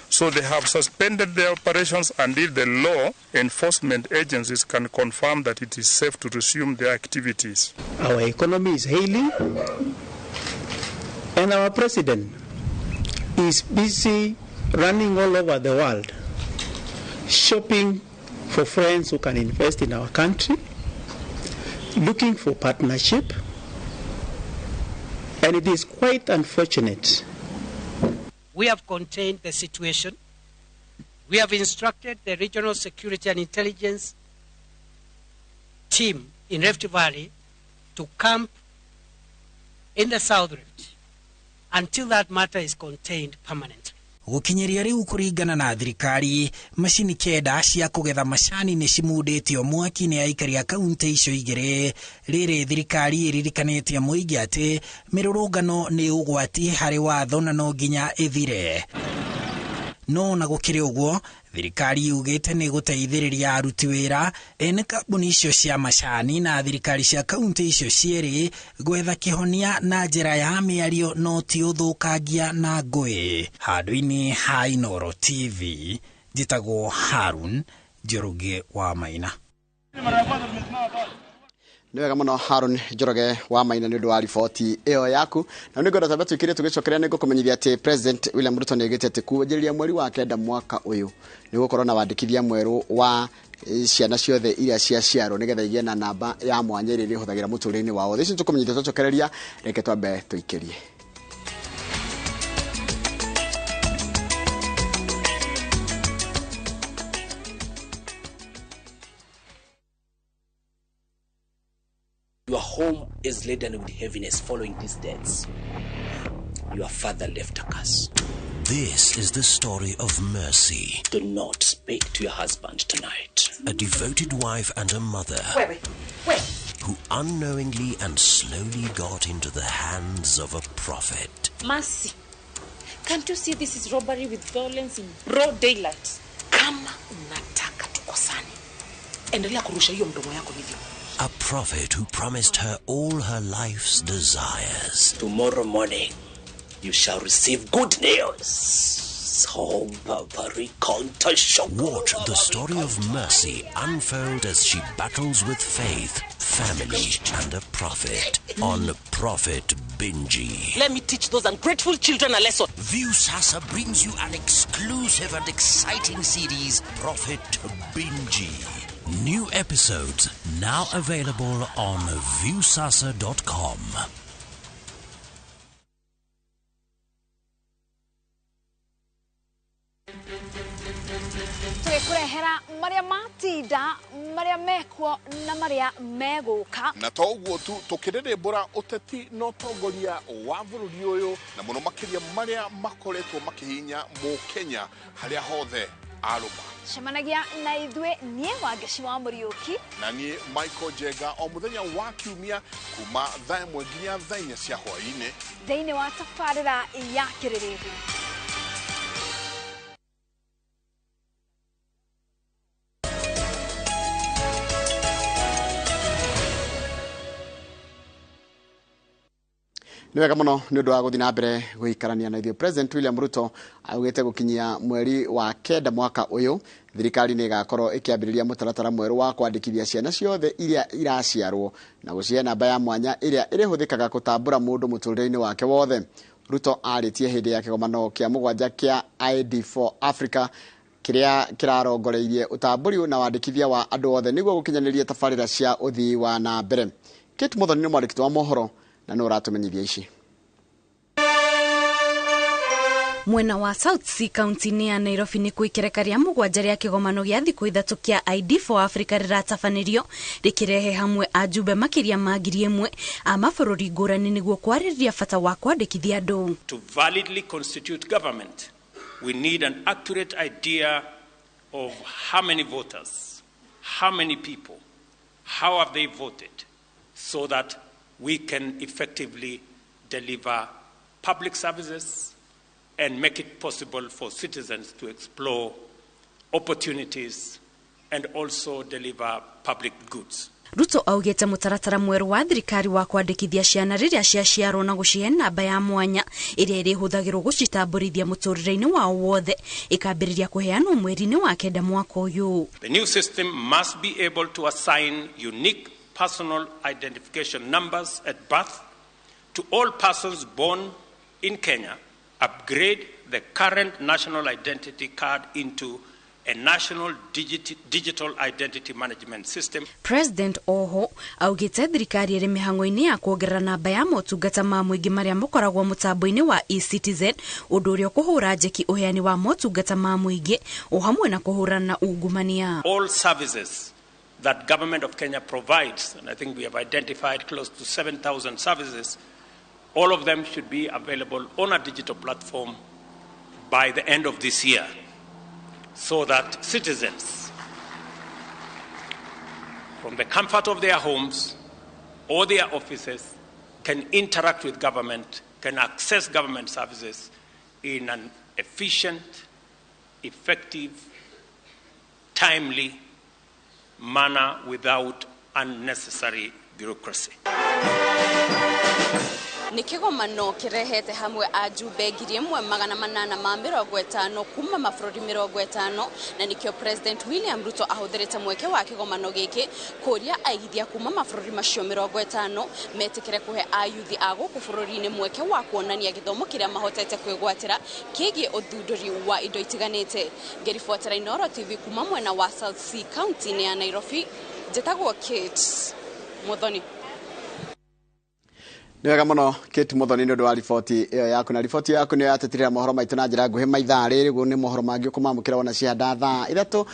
So they have suspended their operations until the law enforcement agencies can confirm that it is safe to resume their activities. Our economy is hailing, and our president is busy running all over the world, shopping for friends who can invest in our country, looking for partnership, and it is quite unfortunate. We have contained the situation. We have instructed the Regional Security and Intelligence team in Rift Valley to camp in the South Rift until that matter is contained permanently. Gũkinyĩria rĩu kũringana na thirikari, macini 9 cia kũgetha macani nĩ cimundĩtio mwaki nĩ aikari a kaunti icio igĩrĩ. Rĩrĩ thirikari ĩririkanĩtie mũingĩ atĩ mĩrũrũngano nĩ ũgwati harĩ watho na no nginya ĩthire. No na gũkĩrĩ ũguo, thirikari yugĩte nĩ gũteithĩrĩria aruti wĩra ene kambuni icio cia macani na thirikari cia kaunti icio cierĩ gwetha kĩhonia na njĩra ya mĩario no ti ũthũkangia na ngũĩ. Handũ-inĩ ha Inooro TV, njĩtagwo Harun Njoroge wa Maina. Nĩ wega mũno Harun Njoroge wa Maina nĩ ũndũ wa riboti ĩyo yaku. Na nĩ ngwenda twambe tũikĩrie tũgĩcokeria nĩ ngũkũmenyithia atĩ President William Ruto nĩ augĩte atĩ kwanjĩrĩria mweri wa 9 mwaka ũyũ nĩ gũkorwo na wandĩkithia mwerũ wa ciana ciothe iria ciaciarwo nĩgetha igĩe na namba ya mwanya ĩrĩa ĩrĩhũthagĩra mũtũrĩre-inĩ wao. Thaici nĩtũkũmenyithia twacokereria, reke twambe tũikĩrie. Your home is laden with heaviness following these deaths. Your father left a curse. This is the story of Mercy. Do not speak to your husband tonight. A devoted wife and a mother. Wait. Who unknowingly and slowly got into the hands of a prophet. Mercy, can't you see this is robbery with violence in broad daylight? Kama unataka tukosane, endelea kurusha hiyo mdomo yako hivyo. A prophet who promised her all her life's desires. Tomorrow morning, you shall receive good news. Watch the story of Mercy unfold as she battles with faith, family, and a prophet on Prophet Binji. Let me teach those ungrateful children a lesson. Viusasa brings you an exclusive and exciting series, Prophet Binji. New episodes now available on viusasa.com. Tũgĩkũrehera marĩa matinda, marĩa mekuo na marĩa megũka. Na to ũguo tu, tũkĩrĩrĩmbũra ũteti na ũtongoria wa bũrũri ũyũ na mũno makĩria marĩa makoretwo makĩhinya mũkenya harĩa hothe arũma. Cemanagia na ithuĩ niĩ Wangeci wa Mũriũki na niĩ Michael Jenga o mũthenya wa kiumia kuma thaa 1 nginya thaa 4 cia hwaĩ-inĩ thĩinĩ wa tabarĩra ya Kĩrĩrĩmbĩ. Nĩ wega mũno nĩ ũndũ wa gũthiĩ na mbere gũikarania na ithuĩ. President William Ruto augĩte gũkinyia mweri wa 9 mwaka ũyũ thirikari nĩ ĩgakorwo ĩkĩambĩrĩria mũtaratara mwerũ wa kwandĩkithia ciana ciothe iria iraciarwo na gũcihe namba ya mwanya ĩrĩa ĩrĩhũthĩkaga gũtambũra mũndũ mũtũrĩre-inĩ wake wothe. Ruto arĩtie hĩndĩ ya kĩgomano kĩa 7 kĩa ID4 Africa kĩrĩa kĩrarongoreirie ũtambũri na wandĩkithia wa andũ othe nĩguo gũkinyanĩria tabarĩra cia ũthii wa na mbere. Kate Muthoni nĩ mwandĩki wa mohoro na nĩ ũratũmenyithia ici. Mwena wa South C county-inĩ ya Nairobi nĩ kwĩkereka rĩa mũgwanja rĩa kĩgomano gĩa thikũ 3 kĩa ID for Africa rĩratabanĩrio rĩkĩrehe hamwe ajumbe makĩria ma 1,000 a mabũrũri ngũrani nĩguo kwarĩrĩria bata wa kwandĩkithia andũ. To validly constitute government, we need an accurate idea of how many voters, how many people, how have they voted, so that we can effectively deliver public services and make it possible for citizens to explore opportunities and also deliver public goods. Ruto augĩte mũtaratara mwerũ wa thirikari wa kwandĩkithia ciana rĩrĩa ciaciarwo na gũcihe namba ya mwanya ĩrĩa ĩrĩhũthagĩrwo gũcitambũrithia mũtũrĩre-inĩ wao wothe ĩkambĩrĩria kũheanwo mweri-inĩ wa 9 mwaka ũyũ. The new system must be able to assign unique personal identification numbers at birth to all persons born in Kenya, upgrade the current national identity card into a national digital identity management system. President oho augĩte thirikari ĩrĩ mĩhang'o-inĩ ya kuongerera namba ya motungata ma mũingĩ marĩa makoragwo mũtambo-inĩ wa eCitizen, ũndũ ũrĩa ũkũhũra njeki ũheani wa motungata ma mũingĩ o hamwe na kũhũrana na ungumania. All services that government of Kenya provides, and I think we have identified close to 7,000 services, all of them should be available on a digital platform by the end of this year, so that citizens, from the comfort of their homes or their offices, can interact with government, can access government services in an efficient, effective, timely manner without unnecessary bureaucracy. Nĩ kĩgomano kĩrehete hamwe ajumbe 1850 kuma mabũrũri 50 na nĩkĩo President William Ruto ahũthĩrĩte mweke wa kĩgomano gĩkĩ kũria aigithia kuma mabũrũri macio 50 metĩkĩre kũhe ayuthi a gũkũ bũrũri-inĩ mweke wa kuonania gĩthomo kĩrĩa mahotete kwĩgwatĩra kĩgiĩ ũthundũri wa indo itiganĩte. Ngĩribotera Inooro TV kuma mwena wa South C county-inĩ ya Nairobi, njĩtagwo Kate Muthoni. Nĩ wega mũno Kate Muthoni nĩ ũndũ wa riboti ĩyo yaku, na riboti yaku nĩyo yatetirĩra mohoro maitũ na njĩra nguhĩ maithaa rĩrĩ guo nĩ mohoro mangĩ ũkũmamũkĩra wona ciahanda thaa 3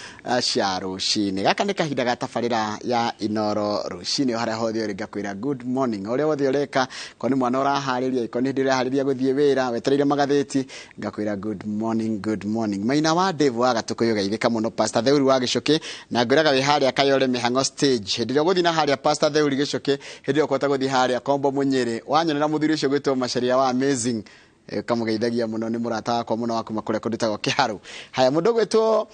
cia rũcinĩ. Gaka nĩ kahinda ga tabarĩra ya Inooro rũcinĩ, o harĩa hothe ũrĩ ngakwĩra good morning. Ũrĩa wothe ũreka, ko nĩ mwana ũraharĩria, ko nĩ hĩndĩ ũraharĩria gũthiĩ wĩra wetereire magathĩti, ngakwĩra good morning, good morning. Maina wa Dave wa Gatũkũyũ geithĩka mũno, Pastor Theuri wa Gĩcũkĩ, na ngwĩraga wĩ harĩa Kayole mĩhang'o stage. Hĩndĩ ĩrĩa ũgũthiĩ na harĩa Pastor Theuri Gĩcũkĩ, hĩndĩ ĩrĩa ũkũhota gũthiĩ harĩa Kombo Mũnyĩrĩ, wanyonera muthuri ucio gwitwo Macharia wa Amazing, kamũgeithagia mũno, nĩ mũrata wakwa mũno wa kuma kũrĩa kũndũ Kĩharu. Haya, mũndũ gwitwo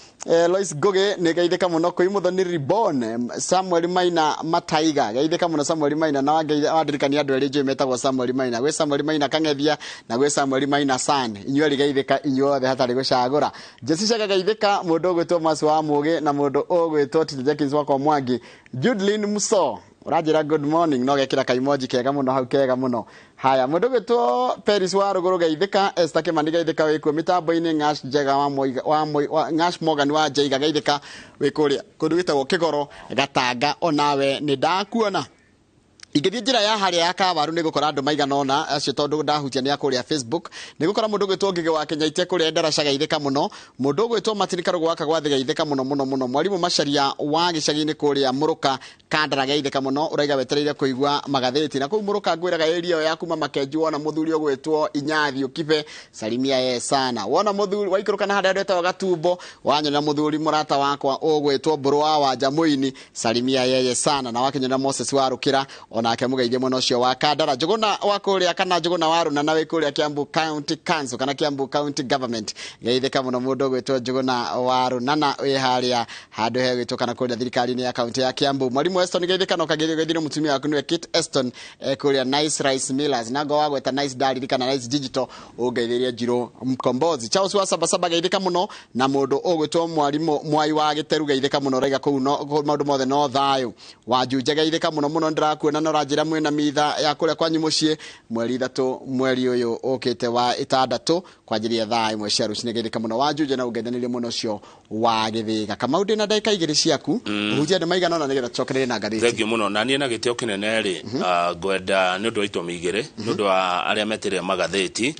Lois Ngugi nĩ geithĩka mũno, kwĩ Muthoni Ribon, Samuel Maina Mataiga geithĩka mũno Samuel Maina, na wandirikania andũ erĩ njũĩ metagwo Samuel Maina, gwĩ Samuel Maina Kang'ethia na gwĩ Samuel Maina San. Inyuĩ erĩ geithĩka inyuothe hatarĩ gũcagũra. Jesi Shaka geithĩka, mũndũ ũgwĩtwo Masu wa Mũgĩ na mũndũ ũgwĩtwo Tito Jenkins wakwa Mwangi. Judlin Muso ũranjĩra good morning, no gekĩra kaimoji kega mũno hau, kega mũno. Haya, mũndũ gwĩtwo Peris wa Rũgũrũ geithĩka, Esther Kimani geithĩka wĩ kuo mĩtambo-inĩ, Ngash Njega wa Ngash Morgan wa Njaiga geithĩka wĩ kũrĩa kũndũ gwĩtagwo Kĩgoro Gatanga, onawe nĩ ndakuona. Ingĩthiĩ njĩra ya harĩa ya Kawaru nĩ gũkora andũ maigana ũna acio, tondũ ndahutia nĩ a kũrĩa Facebook, nĩ gũkora mũndũ ũgwĩtwo Ngĩgĩ wa Kĩnyaite kũrĩa Ndaraca geithĩka mũno, mũndũ ũgwĩtwo Martin Karũgũ wa Kagwathi geithĩka mũno mũno mũno, Mwarimũ Macharia wa gĩcagi-inĩ kũrĩa Mũrũka Kandara geithĩka mũno, ũraiga wetereire kũigua magathĩti. Na kũu Mũrũka ngwĩraga area ĩyo ya kuma Makenji, wona mũthuri ũgwĩtwo Inyathi Ũkibe, salimia ye sana. Wona mũthuri waikũrũka na harĩa andũ etagwo Gatumbo, wanyona mũthuri mũrata wakwa ũgwĩtwo Mbũrũ wa Wanja Mũini, salimia yeye sana. Na wakinyona Moses wa Rũkĩra, onake mũgeithie mwena ũcio wa Kandara. Njũgũna wa kũrĩa kana Njũgũna wa Rũnana wĩ kũrĩa Kiambu County Council kana Kiambu County Government, geithĩka mũno mũndũ ũgwĩtwo Njũgũna wa Rũnana wĩ harĩa handũ hegwĩtwo kana kũrĩa thirikari-inĩ ya kaunti ya Kiambu. Mwarimu Eston geithĩka na ũkageithio mũtumia waku nĩwe Kate Eston kũrĩa Nice Rice Millers, na ngo wagweta Nice ndaririkana Nice Digital ũngeithĩrie Njirũ Mkombozi. Charles wa Sabasaba geithĩka mũno, na mũndũ ũgwĩtwo Mwarimũ Mwai wa Gĩteru geithĩka mũno, raiga kũu no maũndũ mothe no thayũ. Wanjunje geithĩka mũno mũno, ndĩrakuona na ũranjĩra mwĩna mitha ya kũrĩa kwanyu mũciĩ, mweri 3 mweri ũyũ ũkĩte wa 6 Kwanjĩrĩria thaa 1 cia rũcinĩ. Geithĩka mũno wa Juja na ũngethanĩrie mũno ũcio wa Gĩthĩga. Kamau, ndĩ na ndagĩka 2 ciaku, ũhutie andũ maigana ũna nĩgetha tũcokererie na ngathĩti. Thank you mũno. Na niĩ na gĩtĩo kĩnene rĩ, ngwenda nĩ ũndũ wa itũmi igĩrĩ, nĩ ũndũ wa arĩa metereire magathĩti,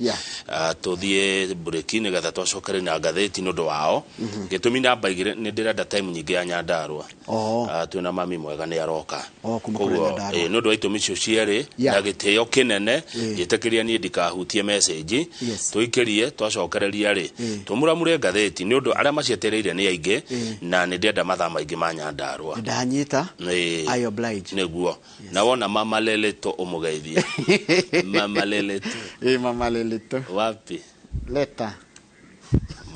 tũthiĩ mburĩki nĩgetha twacokererie na ngathĩti nĩ ũndũ wao. Gĩtũmi namba 2, nĩ ndĩrenda time nyingĩ ya Nyandarua. Twĩna mami mwega nĩ aroka. Kuma kũrĩ Koguo, Nyandarua. Nĩ ũndũ wa itũmi icio cierĩ, na gĩtĩo kĩnene, njĩtĩkĩria niĩ ndikahutie message. Tũikĩrie, twacokereria rĩ, tũmuramure ngathĩti nĩ ũndũ arĩa macietereire nĩ aingĩ, na nĩ ndĩrenda mathaa maingĩ ma Nyandarua. Ndanyita. I oblige. Nĩguo. Na wona Mama Leleto ũmũgeithie. Mama Leleto. Mama Leleto. Wapi? Leta.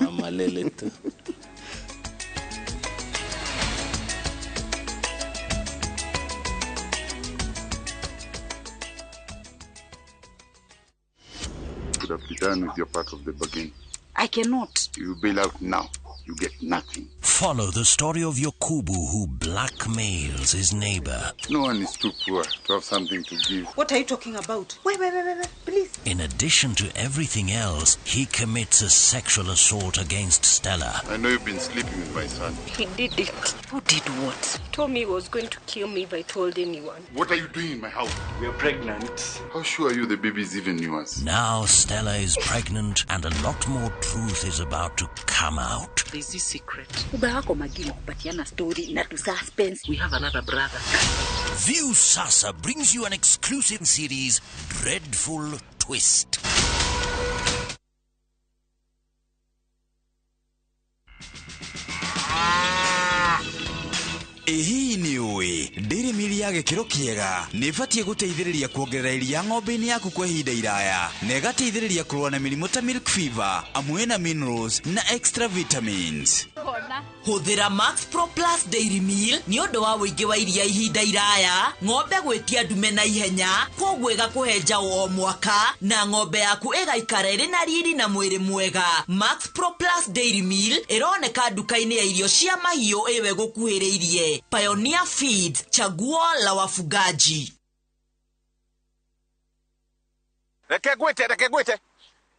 Mama Leleto. Could have done with your part of the bargain. I cannot. You bail out now, you get nothing. Follow the story of Yokubu, who blackmails his neighbor. No one is too poor to have something to give. What are you talking about? Wait, wait, wait, wait, wait, please. In addition to everything else, he commits a sexual assault against Stella. I know you've been sleeping with my son. He did it. Who did what? He told me he was going to kill me if I told anyone. What are you doing in my house? We are pregnant. How sure are you the baby is even yours? Now Stella is pregnant and a lot more truth is about to come out. There's this secret. Uba wako magini kupatiana story na tu suspense. We have another brother. View Sasa brings you an exclusive series, Dreadful Twist. Ĩ hihi nĩ ũĩ Dairy Meal ya gĩkĩro kĩega nĩ ĩbatiĩ gũteithĩrĩria kuongerera iria ng'ombe-inĩ yaku kwa ihinda iraya na ĩgateithĩrĩria kũrũa na mĩrimũ ta milk fever, amu ĩna minerals na extra vitamins. Hũthĩra Max Pro Plus Dairy Meal nĩ ũndũ wa ũingĩ wa iria ihinda iraya, ng'ombe gwĩtia ndume na ihenya, kwoguo ĩgakũhe njaũ o mwaka na ng'ombe yaku ĩgaikara ĩrĩ na riri na mwĩrĩ mwega. Max Pro Plus Dairy Meal ĩroneka nduka-inĩ ya irio cia mahiũ ĩyo ĩgũkuhĩrĩirie. Pioneer Feeds, chaguo la wafugaji. Reke ngwĩte, reke ngwĩte.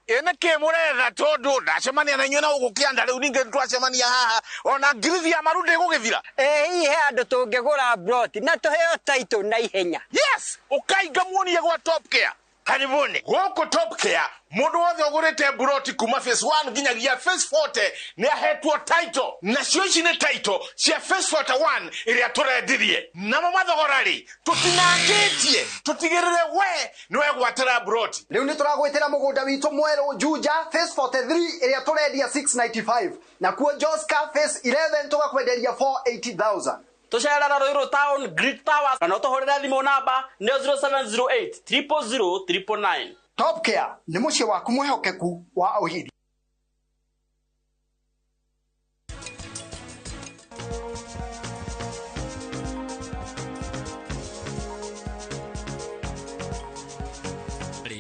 Ĩ nĩkĩ mũretha tondũ ndacemania na inyuĩ na gũkũ kĩanda rĩu ningĩ twacemania haha ona ngirithi ya maru ndĩgũgĩthira. Ĩ hihi he andũ tũngĩgũra mburoti na tũheo title na ihenya. Yes, ũkai ngamuonie gwa Top Care. Karibuni gũkũ Top Care, mũndũ wothe ũgũrĩte mburoti kuma phase 1 nginyagia phase 40 nĩ ahetwo title. Nacio ici nĩ title cia phase 41 ĩrĩa tũrendirie. Namo mathogora rĩ, tũtinangĩtie, tũtigĩrĩre we nĩ wegwatĩra mburoti. Rĩu nĩ tũragwĩtĩra mũgũnda witũ mwerũ Juja phase 43 ĩrĩa tũrendia 695, nakuo Joska phase 11 tũgakwenderia 480,000. Tũcerera Ruiru Town Great Towers kana ũtũhũrĩre thimũ namba nĩ 0708 000 999. Top Care nĩ mũciĩ waku mwĩhokeku wa ũhithia.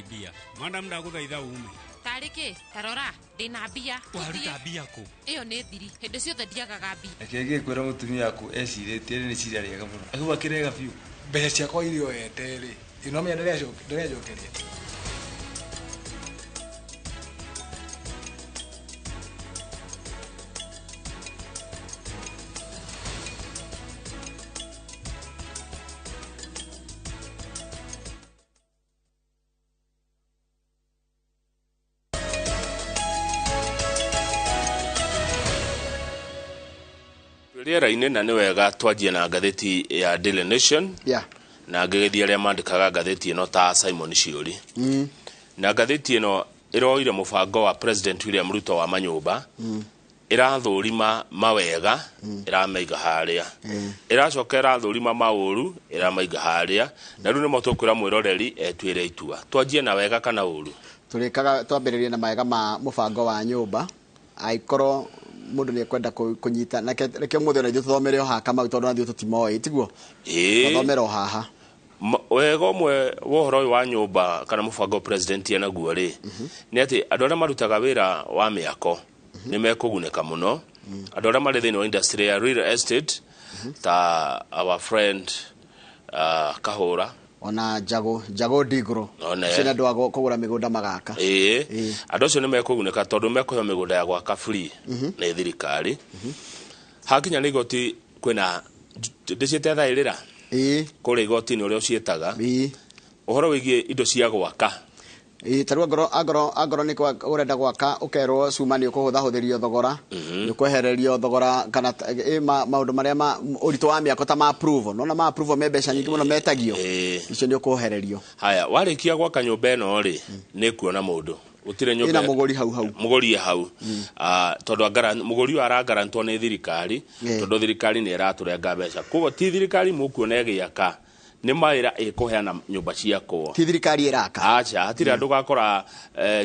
Mbia. Madam, ndagũthaitha ume. Tarĩ kĩ? Tarora, ndĩna mbia. Waruta mbia kũ? Ĩyo nĩ thiri. Hĩndĩ ciothe ndiagaga mbia. Reke ngĩkwĩra mũtumia waku ecirĩtie nĩ cira rĩega mũno. Akauga kĩrega biũ. Mbeca ciakwa iria oete rĩ, ĩno menya ndĩrenjokeria. Rĩera-inĩ na nĩ wega twanjie na ngathĩti ya Daily Nation. Na ngĩgĩthiĩ arĩa mandĩkaga ngathĩti ĩno ta Simon Shiuri. Na ngathĩti ĩno ĩroire mũbango wa President William Ruto wa manyũmba. Ĩrathũrima mawega, ĩramaiga harĩa. Ĩracoka ĩrathũrima maũru, ĩramaiga harĩa. Na rĩu nĩmo tũkwĩra mwĩroreri etuĩre itua. Twanjie na wega kana ũru? Tũrĩkaga twambĩrĩrie na mawega ma mũbango wa nyũmba. Angĩkorwo mũndũ nĩ ekwenda kũnyita na reke ũmũthĩ ona ithuĩ tũthomere o haha Kamau, tondũ ona ithuĩ tũtimoĩ, tiguo? Tũthomere o haha. Wega ũmwe wa ũhoro ũyũ wa nyũmba kana mũbango president enaguo rĩ, nĩ atĩ andũ arĩa marutaga wĩra wa mĩako nĩ mekũgunĩka mũno. Andũ arĩa marĩ thĩinĩ wa industry ya real estate ta our friend Kahũra. Ona njago njago ndigro. One. Acio nĩ andũ a kũgũra mĩgũnda magaka. Ĩĩ, andũ acio nĩ mekũgunĩka tondũ mekũheo mĩgũnda ya gwaka free nĩ thirikari. Hakinya nĩ igoti, kwĩna ndĩciĩte thaĩrĩra kũrĩa igoti-inĩ ũrĩa ũciĩtaga ũhoro wĩgiĩ indo cia gwaka. Ĩĩ, ta rĩu angorwo nĩ ũrenda gwaka, ũkerwo cuma nĩ ũkũhũthahũthĩrio thogora, nĩ ũkwehererio thogora, kana maũndũ marĩa ma ũritũ wa mĩako ta ma approval, nona ma approval me mbeca nyingĩ mũno metagio, icio nĩ ũkwehererio. Haya, warĩkia gwaka nyũmba ĩno rĩ, nĩ kuona mũndũ gũtirĩ nyũmba Ĩna mũgũri hau hau. Mũgũri e hau. Ah, tondũ mũgũri ũyũ aragarantwo nĩ thirikari, tondũ thirikari nĩ ĩratũrenga mbeca, koguo ti thirikari mũkuona ĩgĩaka, nĩ mawĩra ĩkũheana nyũmba ciakwo. Ti thirikari ĩraka. Aca, hatirĩ andũ gakora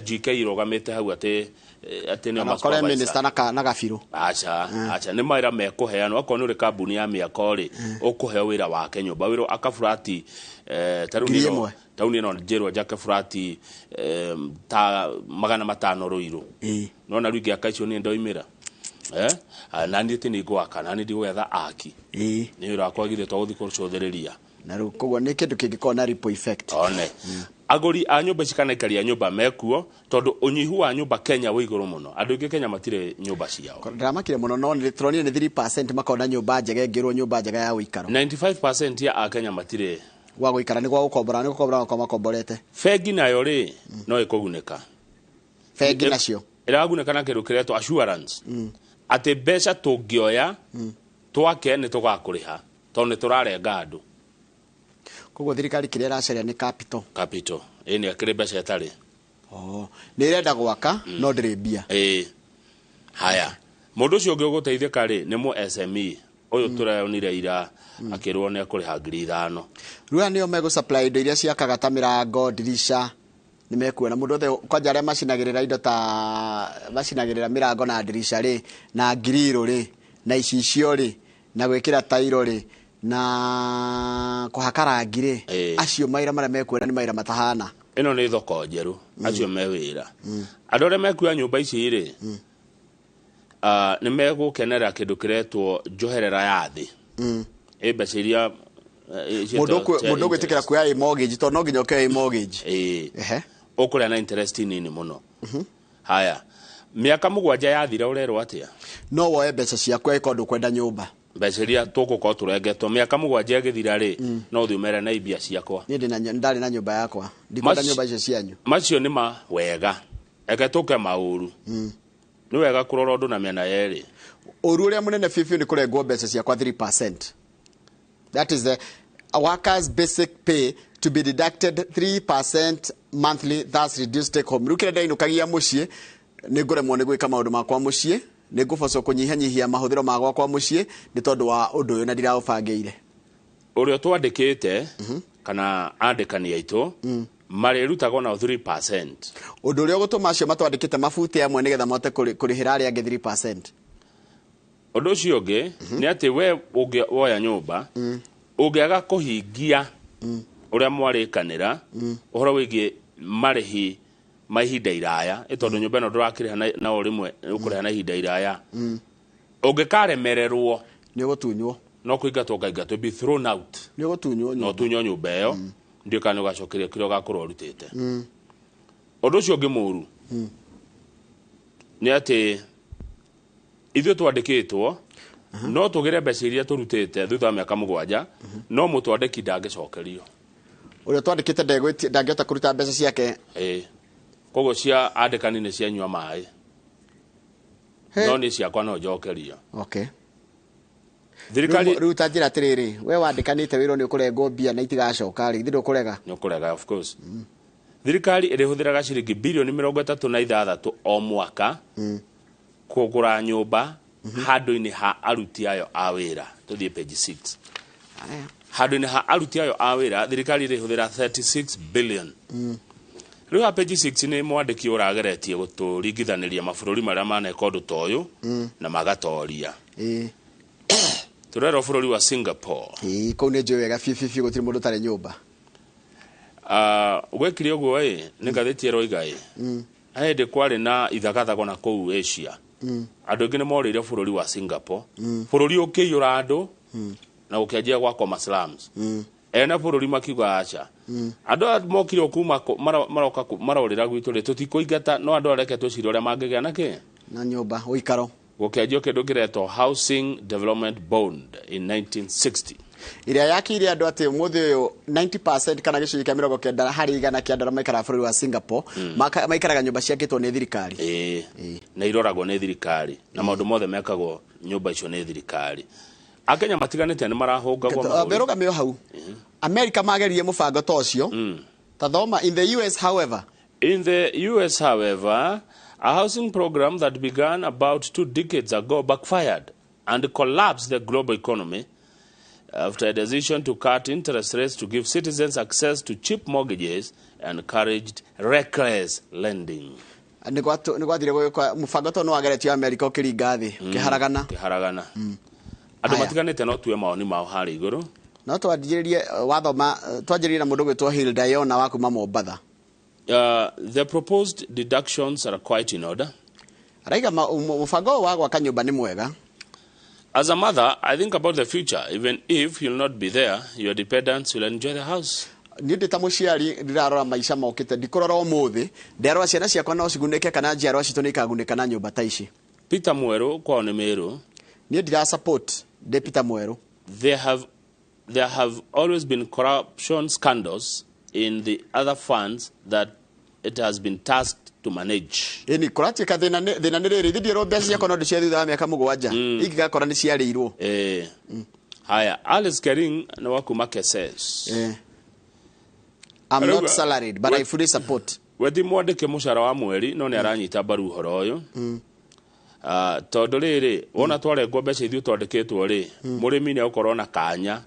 GK irũgamĩte hau atĩ nĩo Kana ũkore ma-supervisor. minister na gabirũ. Aca, aca, nĩ mawĩra mekũheanwo. Okorwo nĩ ũrĩ kambuni ya mĩako rĩ, ũkũheo wĩra wake nyũmba, wĩra aka burati ta rĩu Ngiri nĩro- ĩmwe. tauni ĩno njĩrwo njake burati ta 500 Rũirũ. Nona rĩu ingĩaka icio niĩ ndoimĩra, eh? Ah, na niĩ ti nĩ ngwaka na niĩ ndigwetha aki nĩ wĩra wakwa githĩ to gũthiĩ kũcũthĩrĩria. Na rĩu koguo nĩ kĩndũ kĩngĩkorwo na ripple effect. One agũri a nyũmba ici kana aikari a nyũmba mekuo, tondũ ũnyihu wa nyũmba Kenya wĩ igũrũ mũno, andũ aingĩ Kenya matirĩ nyũmba ciao. Ndĩramakire mũno, no nĩ tũronire nĩ 3% makona nyũmba njega, ĩngĩrwo nyũmba njega ya ũikaro. 95% ya akenya matirĩ gwa gũikara, nĩ gwa gũkombora, nĩ gũkombora gũkorwo makomborete. Bengi nayo rĩ, no ĩkũgunĩka. Bengi nacio ĩragunĩka na kĩndũ kĩretwo assurance, atĩ mbeca tũngĩoya twake nĩ tũgakũrĩha tondũ nĩ tũrarenga andũ. Koguo thirikari kĩrĩa ĩracaria nĩ capital. Capital, ĩ nĩ akĩrĩ mbeca ĩtarĩ. Oh, nĩ ĩrenda gwaka no ndĩrĩ mbia. Ĩ, haya, mũndũ ũcio ũngĩ ũgũteithĩka rĩ, nĩ mũ SME ũyũ tũreonire ira akĩrwo nĩ ekũrĩha 5,000. Rĩu aya nĩo megũ supply indo iria ciakaga ta mĩrango, ndirica, nĩ mekuona mũndũ othe kwanja arĩa macinagĩrĩra indo ta macinagĩrĩra mĩrango na ndirica rĩ, na ngiriro rĩ, na icicio rĩ, na gwĩkĩra tairo rĩ, na kũhaka rangi rĩ, acio mawĩra marĩa mekuona nĩ mawĩra matahana. Ĩno nĩ thoko njerũ, acio me wĩra. Andũ arĩa mekuoya nyũmba ici rĩ, nĩ megũkenera kĩndũ kĩretwo njoherera ya thĩ, ĩ mbeca iria Mũndũ mũndũ ũgwĩtĩkĩra kuoya ĩ mortgage, tondũ no nginya ũkĩoya ĩ mortgage. Ĩĩ, ũkũrĩa na interest nini mũno. Haya, mĩaka 7 yathira ũrerwo atĩa? No woe mbeca ciaku angĩkorwo ndũkwenda nyũmba. Mbeca iria tũgũkorwo tũrengetwo mĩaka 7 ĩgĩthira rĩ, no ũthiĩ ũmere na mbia ciakwa. Niĩ ndarĩ na nyũmba yakwa, ndikwenda nyũmba icio cianyu. Macio nĩ ma wega, eke tũke maũru. Nĩ wega kũrora ũndũ na mĩena yerĩ. Ũru ũrĩa mũnene biũ biũ nĩ kũrengwo mbeca ciakwa 3%. That is the workers basic pay to be deducted 3% monthly, thus reduced take home. Rĩu kĩrĩa ndĩrainũkagia mũciĩ, nĩ ngũremwo nĩ gwĩka maũndũ makwa mũciĩ, nĩ ngũbocwo kũnyihanyihia mahũthĩro ma gwakwa mũciĩ nĩ tondũ wa ũndũ ũyũ na ndiraũbangĩire. Ũrĩa twandĩkĩte kana andĩkani aitũ marĩrutagwo na 3%. Ũndũ ũrĩa ũgũtũma acio matwandĩkĩte mabute amwe nĩgetha mahote kũrĩhĩra arĩa angĩ 3%. Ũndũ ũcio ũngĩ nĩ atĩ we woya nyũmba, ũngĩaga kũhingia ũrĩa mwarĩkanĩra ũhoro wĩgiĩ marĩhi ma ihinda iraya, ĩ tondũ nyũmba ĩno ndũrakĩrĩha na o rĩmwe, ũkũrĩha na ihinda iraya, ũngĩkaremererwo nĩ ũgũtunywo. No kũingatwo ũkaingatwo, be thrown out. Nĩ ũgũtunywo No nyũmba. ũtunywo nyũmba ĩyo, ndiũ kana nĩ ũgacokeria kĩrĩa ũgakorwo ũrutĩte. Ũndũ ũcio ũngĩ mũru nĩ atĩ ithuĩ twandĩkĩtwo no tũgĩre mbeca iria tũrutĩte thutha wa mĩaka 7, no mũtwandĩki ndangĩcokerio. Ũrĩa twandĩkĩte ndangĩhota kũruta mbeca ciake. Ĩĩ, koguo cia andĩkani nĩ cianyua maĩ, no nĩ ciakwa no njokerio. Thirikari Rĩu ta njĩra atĩrĩrĩ, we wandĩkanĩte wĩrwo nĩ ũkũrengwo mbia na itigacoka rĩ, githĩ ndũkũrega? Nĩ ũkũrega, of course. Thirikari ĩrĩhũthĩraga ciringi 36 birioni o mwaka kũgũra nyũmba handũ-inĩ ha aruti ayo a wĩra. Tũthiĩ page 6. Handũ-inĩ ha aruti ayo a wĩra, thirikari ĩrĩhũthĩra 36 billion. Rĩu ha page 6 nĩ mwandĩki ũrageretie gũtũringithanĩria mabũrũri marĩa maneka ũndũ ta ũyũ na magatoria. Tũrerwo bũrũri wa Singapore. Ĩĩ, kũu nĩ njũĩ wega biũ biũ biũ, gũtirĩ mũndũ ũtarĩ nyũmba. Gwekire ũguo ĩ nĩ ngathĩti ĩroiga ĩ hĩndĩ kwarĩ na ithagathago na kũu Asia, andũ aingĩ nĩ morĩire bũrũri wa Singapore. Bũrũri ũkĩiyũra andũ na gũkĩanjia gwakwo ma slums. Ene bũrũri makiuga aca, andũ aya mokire o kuma maroka marorĩra gwitũ rĩ, tũtikũingata, no andũ areke twĩcirie ũrĩa mangĩgĩa na kĩ na nyũmba ũikaro. Gũkĩanjio kĩndũ kĩretwo Housing Development Bond in 1960, ĩrĩa yakĩire andũ atĩ ũmũthĩ ũyũ 90% kana gĩcunjĩ kĩa 90% kĩa andũ arĩa maikaraga bũrũri wa Singapore maikaraga nyũmba ciakĩtwo nĩ thirikari. Ĩĩ, na iroragwo nĩ thirikari, na maũndũ mothe mekagwo nyũmba icio nĩ thirikari. Akenya matiganĩte nĩ marahũngagwo mahũri. Mbere hau America mageririe mũbango ta ũcio. Ta thoma, in the US however. In the US, however, a housing program that began about 2 decades ago backfired and collapsed the global economy after a decision to cut interest rates to give citizens access to cheap mortgages and encouraged reckless lending. Nĩ gwathire gwĩkwa mũbango to nĩ wageretio America, ũkĩringa thĩ, ũkĩharagana. Kĩharagana. Andũ Haya. matiganĩte no tue mawoni mao harĩa igũrũ. No twanjĩrĩrie wathoma, twanjĩrĩrie na mũndũ gwĩtwo Hilda Yona wa kuma Mombatha. The proposed deductions are quite in order. Araiga mũbango ũyũ wa gwaka nyũmba nĩ mwega. As a mother, I think about the future. Even if you'll not be there, your dependents will enjoy the house. Niĩ ndĩ ta mũciari ndĩrarora maica mokĩte, ndikũrora ũmũthĩ, ndĩrarora ciana ciakwa no cigunĩke kana njiarwa citũ nĩ ikagunĩka na nyũmba ta ici. Peter Mweru kwao nĩ Meru. Niĩ ndira support, ndĩ Peter Mweru. There have always been corruption scandals in the other funds that it has been tasked to manage. Ĩni kũratuĩka thĩna nĩ rĩrĩ, ithuĩ ndĩrwo mbeca ciakwa no ndĩcie thutha wa mĩaka 7, ingĩgakora nĩ ciarĩirwo. Haya, Alice Kering nĩ wa kuma Keses. I'm not salaried, but I fully support. We ti mwandĩke mũcara wa mweri, no nĩ aranyita mbaru ũhoro ũyũ. Tondũ rĩrĩ, wona twarengwo mbeca ithuĩ twandĩkĩtwo rĩ, mũrĩmi nĩ egũkorwo na kanya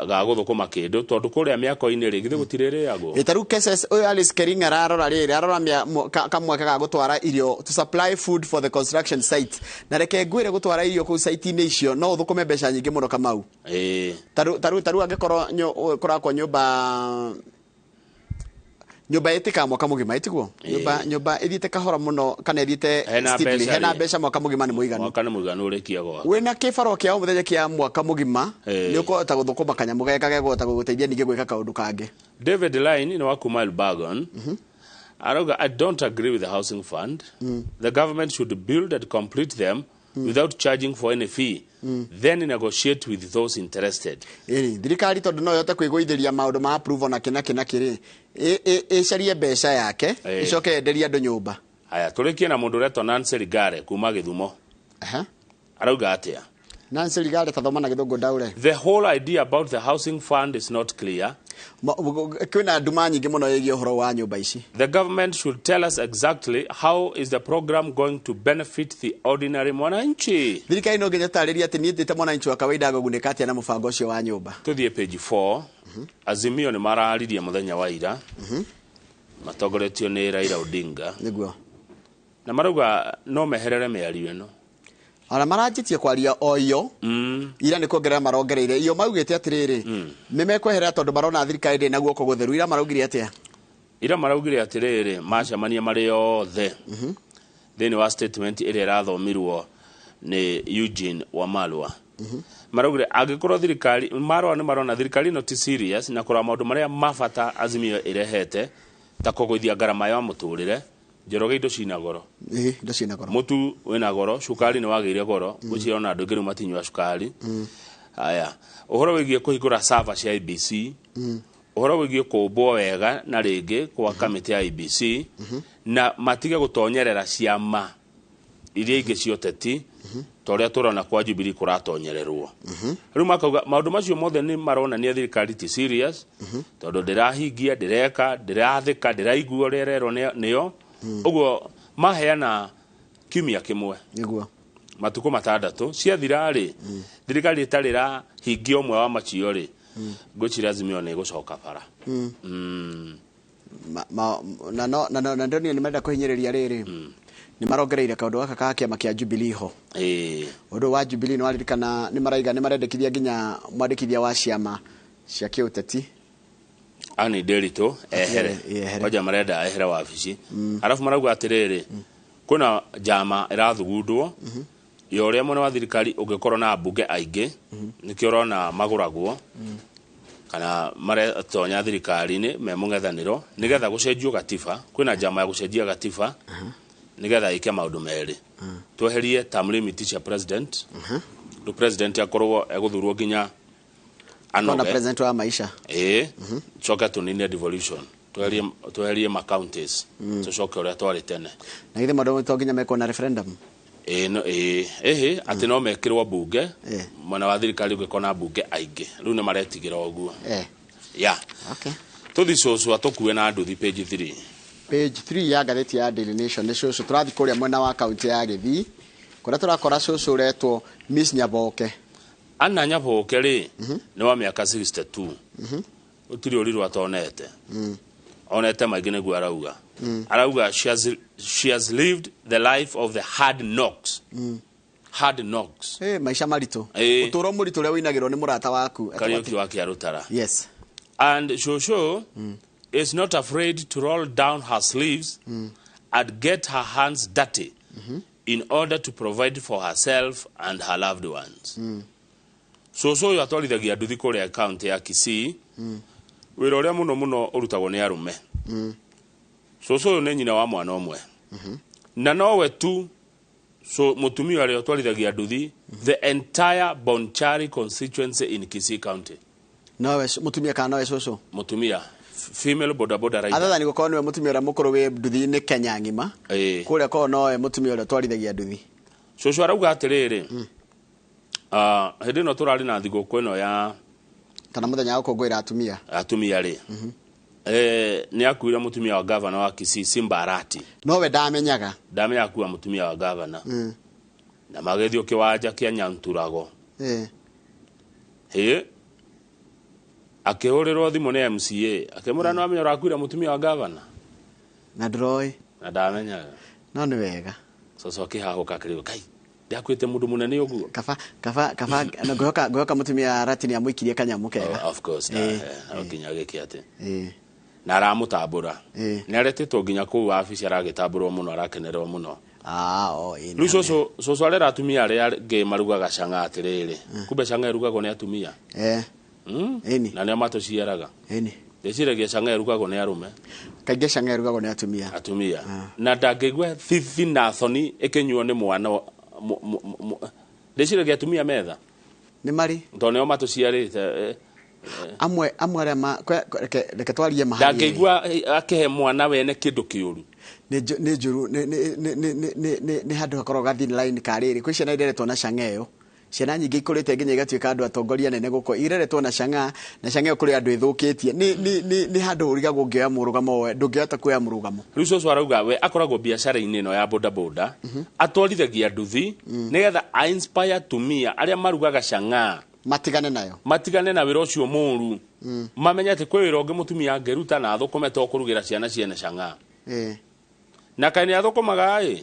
ga gũthũkũma kĩndũ, tondũ kũrĩa mĩako-inĩ rĩ, githĩ gũtirĩrĩagwo? Ĩ tarĩu Keses ũyũ Alice Kering ararora rĩrĩ, ararora kamweke ga gũtwara irio, to supply food for the construction site, na reke ngwĩre, gũtwara irio kũu site-inĩ icio no ũthũkũme mbeca nyingĩ mũno, Kamau. Tarĩu angĩkorwo kũrakwo nyũmba ĩtĩkaga mwaka mũgima, ĩtiguo nyũmba ĩthiĩte kahora mũno kana ĩthiĩte Hena steadily, mbeca hena rĩ. mbeca mwaka mũgima nĩ mũiganu. Mwaka nĩ mũiganu ũrĩkie gwaka. Wĩna kĩbarũa kĩa o mũthenya kĩa mwaka mũgima, nĩ ũkũhota gũthũkũma kanyamũ geka gegũhota gũgũteithia ningĩ gwĩka kaũndũ kangĩ. David Line nĩ wa kuma Elbagon. Arauga, "I don't agree with the housing fund. The government should build and complete them without charging for any fee. Then negotiate with those interested." Ĩni thirikari tondũ no yote kwĩgũithĩria maũndũ ma approval na kĩ na kĩ na kĩ rĩ, ĩcarie mbeca yake, ĩcoke yenderie andũ nyũmba. Haya, tũrĩkie na mũndũ ũretwo Nancy Rigare kuma Gĩthumo. Arauga atĩa? Nancy Rigare, tathoma na gĩthũngũ ndaũre. "The whole idea about the housing fund is not clear. Kwĩna nduma nyingĩ mũno ĩgiĩ ũhoro wa nyũmba ici. The government should tell us exactly how is the program going to benefit the ordinary mwananchi." Thirikari no nginya tarĩrie atĩ niĩ ndĩ ta mwananchi wa kawaida ngũgunĩka atĩa na mũbango ũcio wa nyũmba. Tũthiĩ page 4. Azimio nĩ mararirie mũthenya wa ira, matongoretio nĩ Raila Odinga. Nĩguo. Na marauga no meherere mĩario ĩno. Ona maranjĩtie kwaria o iyo, ira nĩ kuongerera marongereire iyo, maugĩte atĩrĩrĩ, nĩ mekweherera tondũ marona thirikari ndĩ na guoko gũtheru. Ira maraugire atĩa? Ira maraugire atĩrĩrĩ, macemania marĩ othe, thĩinĩ wa statement ĩrĩa ĩrathomirwo nĩ Eugene Wamalwa, maraugire angĩkorwo thirikari marora nĩ marona thirikari ĩno ti serious na kũrora maũndũ marĩa ma bata Azimio ĩrehete, ta kũgũithia ngarama ya mũtũrĩre. Njoroge, indo cina goro. Ĩĩ, indo ciĩna goro. Mũtu wĩna goro, cukari nĩ wagĩire goro, ngwĩciria ona andũ aingĩ rĩu matinyua cukari. Haya, ũhoro wĩgiĩ kũhingũra server cia IEBC, ũhoro wĩgiĩ kũmbwo wega na rĩngĩ kwa kamĩtĩ ya IEBC, na matige gũtonyerera ciama iria ingĩ cia ũteti ta ũrĩa tũrona kwa Jubilee kũratonyererwo rĩu. Makauga maũndũ macio mothe nĩ maronania thirikari ti serious, tondũ ndĩrahingia, ndĩreka, ndĩrathĩka, ndĩraigua ũrĩa ĩrerwo nĩyo. Ũguo maheana kiumia kĩmwe, nĩguo matukũ 6 ciathira rĩ, thirikari ĩtarĩ ĩrahingia ũmwe wa macio rĩ, ngwĩciria Azimio nĩ ĩgũcoka bara. Na ndonire nĩ marenda kũhinyĩrĩria rĩrĩ, nĩ marongereire kaũndũ gaka ka kĩama kĩa Jubilee ho. Ũndũ wa Jubilee nĩ waririkana nĩ maraiga nĩ marendekithia nginya mwandĩkithia wa ciama cia kĩũteti Anne Nderitu ehere. Ehere. Kwanja marenda ehere wabici, arabu marauga atĩrĩrĩ, kwĩna njama ĩrathugundwo ya ũrĩa mwena wa thirikari ũngĩkorwo na ambunge aingĩ, nĩkĩo ũrona magũragwo. Kana maretonya thirikari-inĩ me mũng'ethanĩro nĩgetha gũcenjio gatiba. Kwĩna njama ya gũcenjia gatiba nĩgetha ĩke maũndũ merĩ. Tweherie term limit cia president, rĩu president akorwo egũthurwo nginya Kona anoge. president wa maisha. Ĩĩ, coke tũnine devolution, tweherie ma counties, tũcoke ũrĩa twarĩ tene. Na githĩ maũndũ to nginya mekwo na referendum? Ĩĩ, no ĩĩ, ĩhĩ, atĩ no mekĩrwo mbunge. Mwena wa thirikari ũngĩkorwo na mbunge aingĩ, rĩu nĩ maretigĩra ũguo. Ya. Okay. Tũthi cũcũ atũkue na nduthi page 3. Page 3 ya ngathĩti ya Daily Nation nĩ cũcũ. Tũrathiĩ kũrĩa mwena wa kaunti ya Gĩthii kũrĩa tũrakora cũcũ ũretwo Miss Nyaboke. Anna Nyaboke rĩ, nĩ wa mĩaka 62. Ũtirĩ ũrirũ atonete. Onete maingĩ nĩguo arauga. Arauga she has lived the life of the hard knocks. Hard knocks. Maisha maritũ. Ũtũũro mũritũ ũrĩa ũinagĩrwo nĩ mũrata waku. Kariũki wa Kĩarũtara. Yes. And Shosho is not afraid to roll down her sleeves and get her hands dirty in order to provide for herself and her loved ones. Cũcũ ũyũ atwarithagia nduthi kũrĩa kaunti ya Kisii, wĩra ũrĩa mũno mũno ũrutagwo nĩ arũme. Cũcũ ũyũ nĩ nyina wa mwana ũmwe na nowe tu so mũtumia ũrĩa ũtwarithagia nduthi the entire Bonchari constituency in Kisii County. Nowe mũtumia kana nowe cũcũ? Mũtumia, female boda boda rider. Other than gũkorwo nĩwe mũtumia ũrĩa mũkũrũ wĩ nduthi-inĩ Kenya ng'ima, kũrĩa korwo nowe mũtumia ũrĩa ũtwarithagia nduthi. Cũcũ arauga atĩrĩrĩ, hĩndĩ ĩno tũrarĩ na thigũkũ ĩno ya kana mũthenya wa gũkũngũĩra atumia. Atumia rĩ, nĩ akuire mũtumia wa gavana wa Kisii, Simba Arati. Nowe ndamenyaga. Ndamenya akua mũtumia wa gavana na magĩthiĩ kĩwanja kĩa Nyanturago. Hĩ, akĩhũrĩrwo thimũ nĩ MCA akĩmwĩra, no amenya ũrakuire mũtumia wa gavana. Na ndũroĩ. Na ndamenyaga. No nĩ wega. Cũcũ akĩhahũka akĩrĩgwo, kai ndakuĩte mũndũ mũnene ũguo. Kaba kaba kaba na ngwĩhoka mũtumia Arati nĩ amũikirie kanyamũ kega. Oh, of course, na no nginya gĩke atĩ na aramũtambũra. Nĩ aretĩtwo nginya kũu wabici, aragĩtambũrwo mũno, arakenerwo mũno. Ah, oh, ĩĩ. Rĩu cũcũ arera atumia arĩa angĩ marugaga cang'a atĩrĩrĩ, kumbe cang'a ĩrugagwo nĩ atumia. Ĩni. Na nĩo matũciaraga. Ĩni. Ndĩciragia cang'a ĩrugagwo nĩ arũme. Kaingĩ cang'a ĩrugagwo nĩ atumia. Atumia, na ndangĩigua thithi na thoni ĩkĩnyuo nĩ mwana ndĩciragia atumia metha. Nĩ marĩ. Tondũ nĩo matũciarĩte. Amwe arĩa ma reke twarie ma harĩ. Ndangĩigua akĩhe mwana wene kĩndũ kĩũru. Nĩ njũru, nĩ handũ hakoragwo ga thin line karĩrĩ. Kwĩ ciana ireretwo na cang'a ĩyo, ciana nyingĩ ikũrĩte nginya igatuĩka andũ atongoria nene gũkũ, ireretwo na cang'a, na cang'a ĩyo kũrĩ andũ ĩthũkĩtie. Nĩ handũ ũrigagwo ũngĩoya mũrũgamo we ndũngĩhota kuoya mũrũgamo. Rĩu cũcũ arauga we akoragwo biacara-inĩ ĩno ya bodaboda, atwarithagia nduthi nĩgetha a inspire atumia arĩa marugaga cang'a matigane nayo, matigane na wĩra ũcio mũru, mamenye atĩ kwĩ wĩra ũngĩ mũtumia angĩruta na athũkũme to kũrugĩra ciana ciene cang'a. Na kaĩ nĩ athũkũmaga ĩ,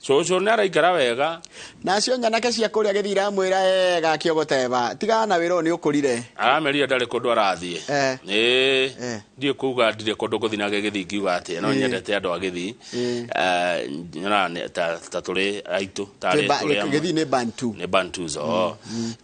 cũcũ nĩ araikara wega. Nacio nyanake cia kũrĩa gĩthii iramwĩra ega kĩogoteba, tigana na wĩra ũyũ nĩ ũkũrire. Aramerire ndarĩ kũndũ arathiĩ. Ĩĩ, ndiĩ kuga ndirĩ kũndũ ngũthiĩ nake gĩthii ngiuga atĩ no nyendete andũ a gĩthii. Nyonaga ta tũrĩ aitũ tarĩ tũrĩ amwe. Gĩthii nĩ Bantu. Nĩ Bantus, oh,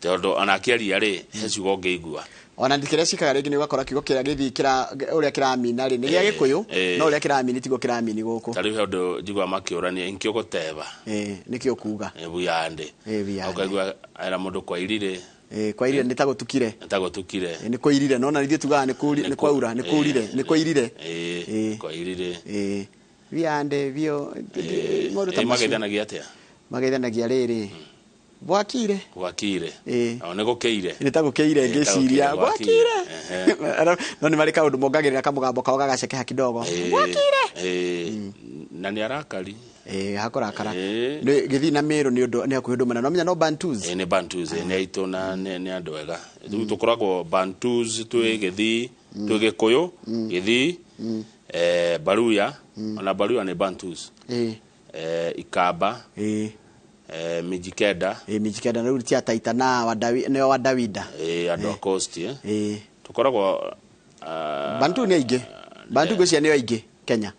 tondũ ona akĩaria rĩ, he ciugo ũngĩigua. Ona kĩrĩa cikaga rĩngĩ nĩ ũgakora kiugo kĩrĩa gĩthii kĩra ũrĩa kĩramina rĩ nĩ gĩa Gĩkũyũ, no ũrĩa kĩramini tiguo kĩramini gũkũ. Ta rĩu he ũndũ njiguaga makĩũrania, inkĩũgũteba. Ĩĩ, nĩkĩo kuga. Buyande. Ĩĩ, buyande. Ũkaigua era mũndũ kwa irire. Ĩĩ, kwa irire nĩ ta gũtukire. Nĩ ta gũtukire. Ĩĩ, nĩ kũirire, no na ithuĩ tugaga nĩ kwaura, nĩ kũrire, nĩ kũirire. Ĩĩ, kwa irire. Ĩĩ, buyande bio maũndũ ta macio. Mageithanagia atĩa? Mageithanagia rĩrĩ, bwakire. Gwakire. O nĩ gũkĩire. Nĩ ta gũkĩire. Ĩĩ, ta ngĩciria gũkĩire, gwakire. Ehe. No nĩ marĩ kaũndũ mongagĩrĩra kamũgambo kao gagacekeha kidogo. Gwakire. Na nĩ arakari. Ĩĩ, hakũrakara. Nĩ gĩthii na Mĩrũ nĩ ũndũ nĩ hakuhĩ ũndũ mũnene, no menya no Bantus. Ĩĩ, nĩ Bantus, nĩ aitũ na nĩ andũ ega. Rĩu tũkoragwo Bantus, twĩ Gĩthii, twĩ Gĩkũyũ, Gĩthii, Baruya, ona Baruya nĩ Bantus. Ikamba, Mijikenda. Ĩĩ, Mijikenda rĩu ti Ataita na Wadawi, nĩo Wadawida. Ĩĩ, andũ a Coast. Tũkoragwo Bantu nĩ aingĩ. Bantu ngwĩciria nĩo aingĩ Kenya.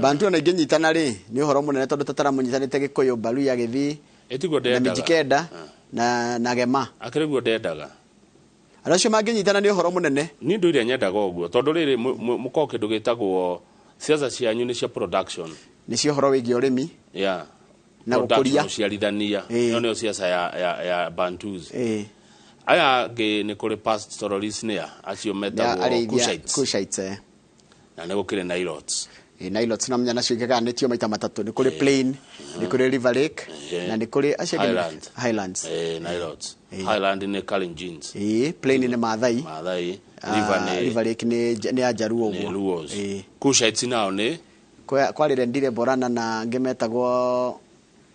Bantu ona ingĩnyitana rĩ, nĩ ũhoro mũnene tondũ tataramũnyitanĩte Gĩkũyũ, Baruya, Gĩthii Ĩtiguo na ndendaga. Mijikenda na Gema. Akĩrĩ guo ndendaga. Andũ acio mangĩnyitana nĩ ũhoro mũnene. Niĩ ndũire nyendaga ũguo tondũ rĩrĩ mũkoragwo kĩndũ gĩtagwo siasa cianyu nĩ cia production. Nĩ cia ũhoro wĩgiĩ ũrĩmi. Yeah. Na Production, gũkũria. Ũciarithania. Ĩyo nĩyo siasa ya Bantus. Aya angĩ nĩ kũrĩ pastoralists nĩa acio metagwo Arĩithia- Cushites. Cushites, eh. Na nĩ gũkĩrĩ Nilotes. Nilotes na menya nacio igaganĩtio maita matatũ. Nĩ kũrĩ plain, nĩ kũrĩ river lake, na nĩ kũrĩ acio angĩ Highlands. Highlands. Nilotes. Highland nĩ Kalenjins. Plain nĩ Maathai. Maathai. River nĩ River Lake nĩ ya Jaluo nĩ ũguo. Luos. Cushites nao nĩ Kwarĩ Rendile Borana na angĩ metagwo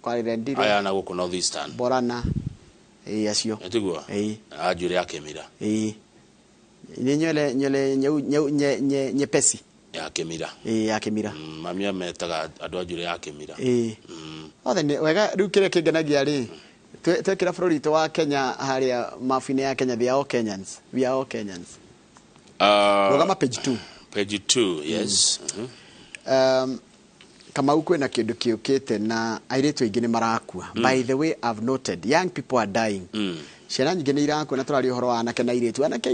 kwarĩ Rendile aya na gũkũ North Eastern. Borana. Acio. Ĩtiguo? Anjũrĩ ya Kĩmira. Nĩ nywele nyeu nyeu nye nyepesi. Ya Kĩmira. Ya Kĩmira. Mami ametaga andũ a njuĩrĩ ya Kĩmira. Othe nĩ wega. Rĩu kĩrĩa kĩngenagia rĩ, twekĩra bũrũri witũ wa Kenya harĩa mabu-inĩ ya Kenya, they are all Kenyans. We are all Kenyans. Rũgama page 2. Page 2, yes. Kamau kwĩna kĩndũ kĩũkĩte na airĩtu aingĩ nĩ marakua. By the way, I've noted young people are dying. Ciana nyingĩ nĩ irakua na tũraria ũhoro wa anake na airĩtu. Anake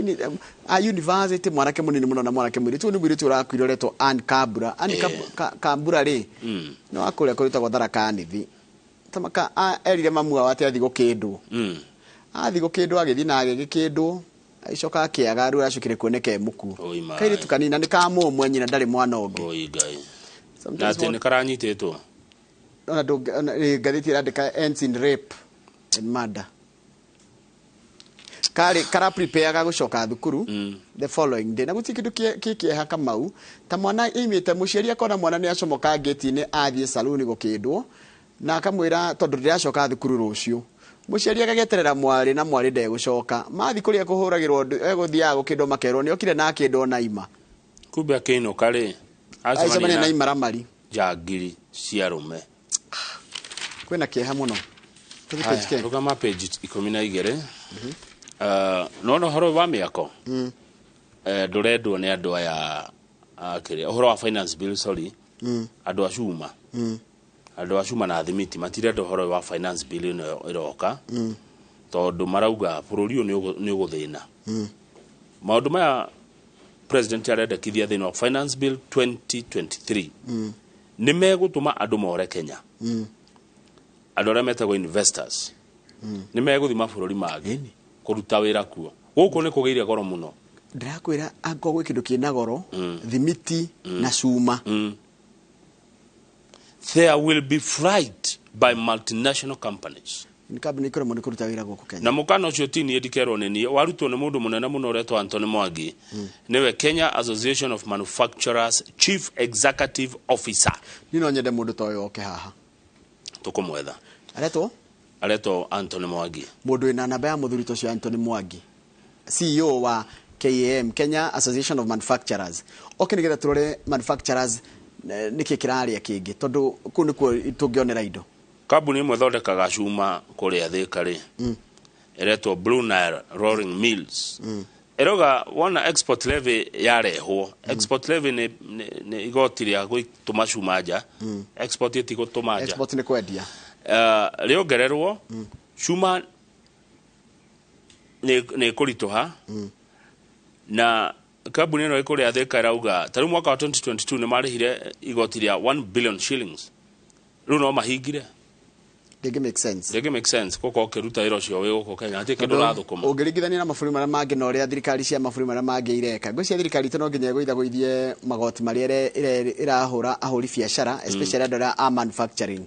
a university, mwanake mũnini mũno na mwanake mũirĩtu. Ũyũ nĩ mũirĩtu ũrakuire ũretwo Ann Kambura. Ann Kambura rĩ, nĩ wa kũrĩa kũrĩtagwo Tharaka Nithi. Tamaka erire mamu wao atĩ athiĩ gũkĩndwo. Athiĩ gũkĩndwo agĩthiĩ na agĩgĩkĩndwo. Agĩcoka akĩaga rĩu aracokire kuoneka e mũkuũ. Oi my. Kairĩtu kanini na nĩ ka mũmwe, nyina ndarĩ mwana ũngĩ. Oi Ngai. Na Sometimes atĩ nĩ karanyitĩtwo. Ona ngathĩti ĩrandĩka ends in rape and murder. Karĩ kara prepare gũcoka thukuru the following day. Na gũtirĩ kĩndũ kĩ kĩeha Kamau ta mwana imĩte mũciari akona mwana nĩ acomoka ngĩti-inĩ athiĩ saluni gũkĩndwo na akamwĩra tondũ ndĩracoka thukuru rũciũ. Mũciari agagĩeterera mwarĩ na mwarĩ ndegũcoka. Mathiĩ kũrĩa kũhũragĩrwo egũthiaga gũkĩndwo makerwo nĩ okire na akĩndwo na ima. Kumbe akĩinũka rĩ, Acemania na imaramari. Njangiri cia arũme. Kwĩna kĩeha mũno. Tũthiĩ Haya, page 10. Rũgama page 12. Nona ũhoro wa mĩako ndũrendwo nĩ andũ aya a kĩrĩa ũhoro wa finance bill, sorry, andũ a cuma. Andũ a cuma na thimiti matirenda ũhoro wa finance bill ĩno ĩroka tondũ marauga bũrũri ũyũ nĩ ũgũthĩna. Maũndũ maya president arendekithia thĩinĩ wa finance bill 2023 nĩ megũtũma andũ more Kenya. Andũ arĩa metagwo investors nĩ megũthiĩ mabũrũri mangĩ kũruta wĩra kuo. Gũkũ nĩ kũgĩire goro mũno. Ndĩrakwĩra angorwo gwĩ kĩndũ kĩna goro, thimiti na cuma. There will be flight by multinational companies. Nĩ kambuni ikoragwo nĩ kũruta wĩra gũkũ Kenya. Na mũkana ũcio ti niĩ ndikerwo nĩ niĩ, warutwo nĩ mũndũ mũnene mũno ũretwo Anthony Mwangi, nĩwe Kenya Association of Manufacturers Chief Executive Officer. Niĩ no nyende mũndũ ta ũyũ oke haha. Tũkũmwetha. Aretwo? Aretwo Anthony Mwangi. Mũndũ wĩna namba ya mũthuri ũcio Anthony Mwangi, CEO wa KAM, Kenya Association of Manufacturers. Oke nĩgetha tũrore manufacturers nĩkĩ kĩrarĩa kĩngĩ, tondũ kũu nĩkuo tũngĩonera indo. Kambuni ĩmwe ĩthondekaga cuma kũrĩa Thika rĩ, ĩretwo Blue Nile Rolling Mills. Ĩrauga wona export levy yarehwo, export levy nĩ igoti rĩa gũtũma cuma nja, export ĩtigũtũma nja. Export nĩ kwendia. Rĩongererwo cuma nĩ ĩkũritũha na kambuni ĩno ĩkũrĩa Thika ĩrauga ta rĩu mwaka wa 2022 nĩ marĩhire igoti rĩa 1 billion shillings. Rĩu no mahingire. Ndĩngĩ make sense. Ndĩngĩ make sense gũkorwo ũkĩruta wĩra ũcio wĩ gũkũ Kenya hatirĩ kĩndũ Tondũ ũrathũkũma. Ũngĩringithania na mabũrũri marĩa mangĩ na ũrĩa thirikari cia mabũrũri marĩa mangĩ ireka, ngwĩciria thirikari itũ no nginya ĩgũithagũithie magoti marĩa ĩrahũra ahũri biacara, especially andũ arĩa a manufacturing.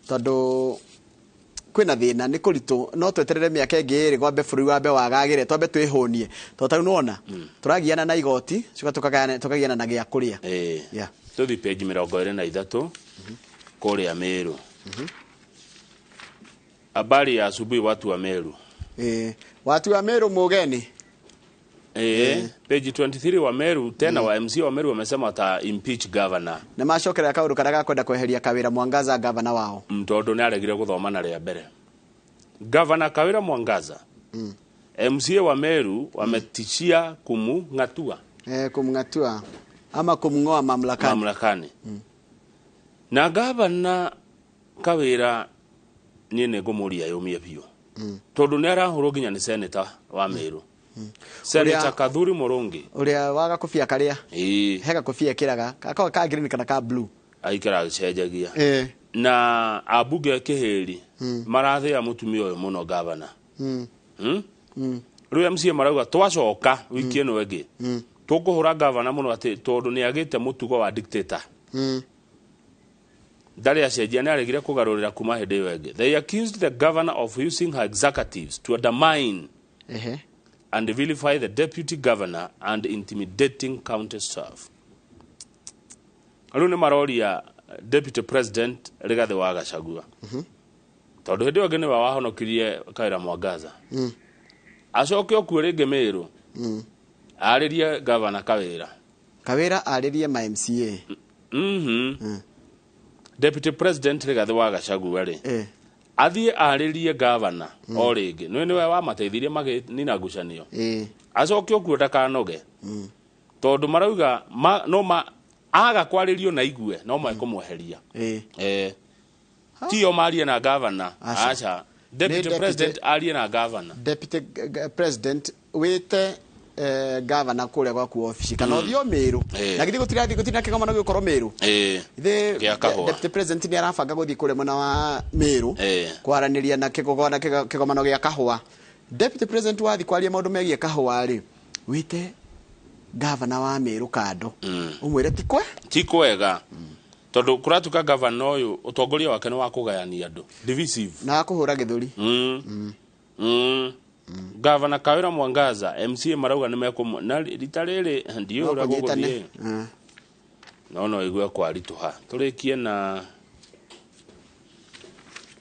Tondũ kwĩna thĩna nĩ kũritũ, no tweterere mĩaka ĩngĩ ĩrĩ kwambe bũrũri wambe wagagĩre, twambe twĩhũnie. Tondũ ta rĩu nĩwona, tũragiana na igoti, coka tũkagiana na gĩa kũrĩa. Yeah. Tũthiĩ page 23 kũrĩa Meru. Habari ya asubuhi watu wa Meru. Watu wa Meru mugeni. Page 23 wa Meru tena wa MC wa Meru wamesema wata impeach governor. Na macokerera kaundu karia gakwenda kweheria Kawira Mwangaza governor wao. Mtondo ni aregire guthoma na ria mbere. Governor Kawira Mwangaza. MCA wa Meru wametishia kumung'atua. Kumng'atua ama kumng'oa mamlakani. Mamlakani. Na governor Kawira niĩ nĩ ngũmũria yũmie biũ. Tondũ nĩ arahũrwo nginya nĩ senator wa Meru. Senator Kathuri Murungi uria wa gakobia karia ii he gakobia kiraga gakoragwo ka green kana ka blue aikara agicenjagia eh na ambunge a Kihiri marathia mutumia uyu muno gavana. Riu MCA marauga twacoka wiki ĩno ĩngĩ tũkũhũra gavana mũno atĩ tondũ nĩ agĩte mũtugo wa dictator. Ndarĩ acenjia nĩ aregire kũgarũrĩra kuma hĩndĩ ĩyo ĩngĩ. They accused the governor of using her executives to undermine and vilify the deputy governor and intimidating county staff. Rĩu nĩ maroria deputy president Rigathi wa Gachagua tondũ hĩndĩ ĩyo ĩngĩ nĩwe wahonokirie Kawĩra Mwangaza acoke okuo rĩngĩ Meru arĩrie gavana Kawĩra. Kawĩra arĩrie ma MCA. Deputy president Rigathi wa Gachagua rĩ athiĩ arĩrie gavana o rĩngĩ nĩ nĩwe wamateithirie magĩnina ngucanio acoke okuo ndakanoge tondũ marauga no ma aga kwarĩrio na igue no mekũmweheria. Tio marie na gavana aca deputy president arie na gavana. Deputy president wite gavana kuria gwaku office kana uthio Meru na githi gutirathi gutina kigomano gigukorwo Meru the deputy president ni arabanga guthii kuria mwena wa Meru kwaraniria na kigogona kigomano gia kahua. Deputy president wathi kwaria maundu megie kahua ri wite gavana wa Meru kando umwire ti kwega tondu kuratuka gavana uyu utongoria wake ni wa kugayania andu divisive na kuhura githuri. Gavana Kawira Mwangaza MCA marauga ni mekumu na rita riri ndio uria guguthie no igue kwarituha turikie na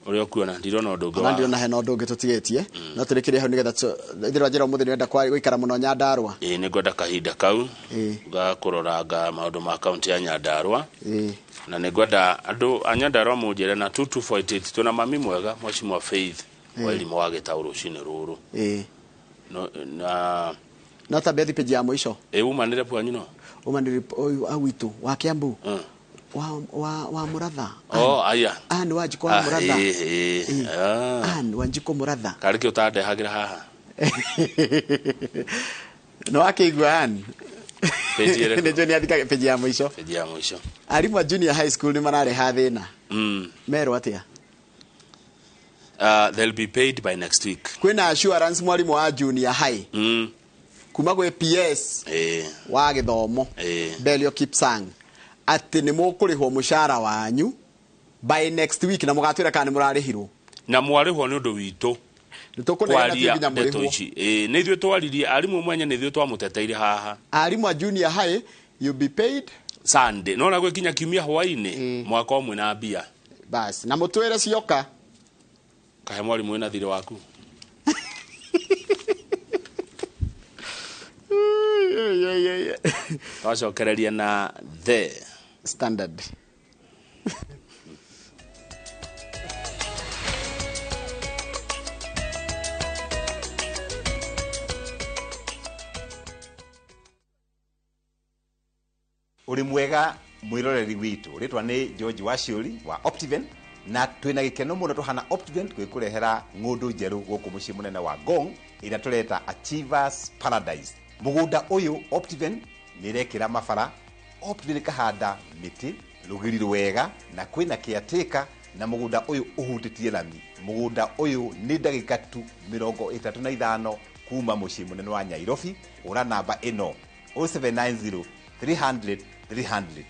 uria kuona ndirona undu ungi wa ndirona hena undu ungi tutigetie no turikirie hau nigetha ithirwa njira umuthi niwenda guikara muno Nyandarua. Ni ngwenda kahinda kau ga kuroranga maundu ma kaunti ya Nyandarua na ni ngwenda andu a Nyandarua munjire na 2248 tuna mami mwega Mheshimiwa Faith wa elimu wa gĩtaũ rũcinĩ rũrũ. No na no tambia thi page ya mũico umanire pwanyu no umanire witu wa Kiambu wa Muratha. Oh aya Ann Wanjikũ wa Muratha. Ann Wanjikũ Muratha karĩ kĩ ũtandehagira haha no akĩigua Ann nĩ nĩ athika page ya mũico. Page ya mũico arimũ a junior high school nĩ marareha thĩna merwo atĩa? They'll be paid by next week. Kwina assurance mwalimu wa junior high kuma gwi PS wa githomo Belio Kipsang ati ni mukurihwo mushara wanyu by next week na mugatwira kana ni murarihirwo na mwarihwo ni undu witu nitukunegana nginya murihwo ni ithuĩ twaririe arimũ mwenye ni ithuĩ twamuteteire haha. Arimũ a junior high you be paid Sunday no na gwikinya kiumia hwaini mwaka ũmwe na mbia bas na mutwire cioka kahe mwarimu wina thire waku. Twacokereria na the Standard. Uri mwega mwiroreri witu ritwa ni George Waciuri wa Optiven na twina gikeno muno tuhana Optiven gwikurehera ng'undu njeru guku mucii munene wa Ngong ira tureta Achievers Paradise. Mugunda uyu Optiven nirekira mabara, Optiven kahanda miti rugiri rwega na kwina caretaker na mugunda uyu uhutitie lami. Mugunda uyu ni ndagika tu 35 kuma mucii munene wa Nairobi. Ura namba ino 0790 300 300.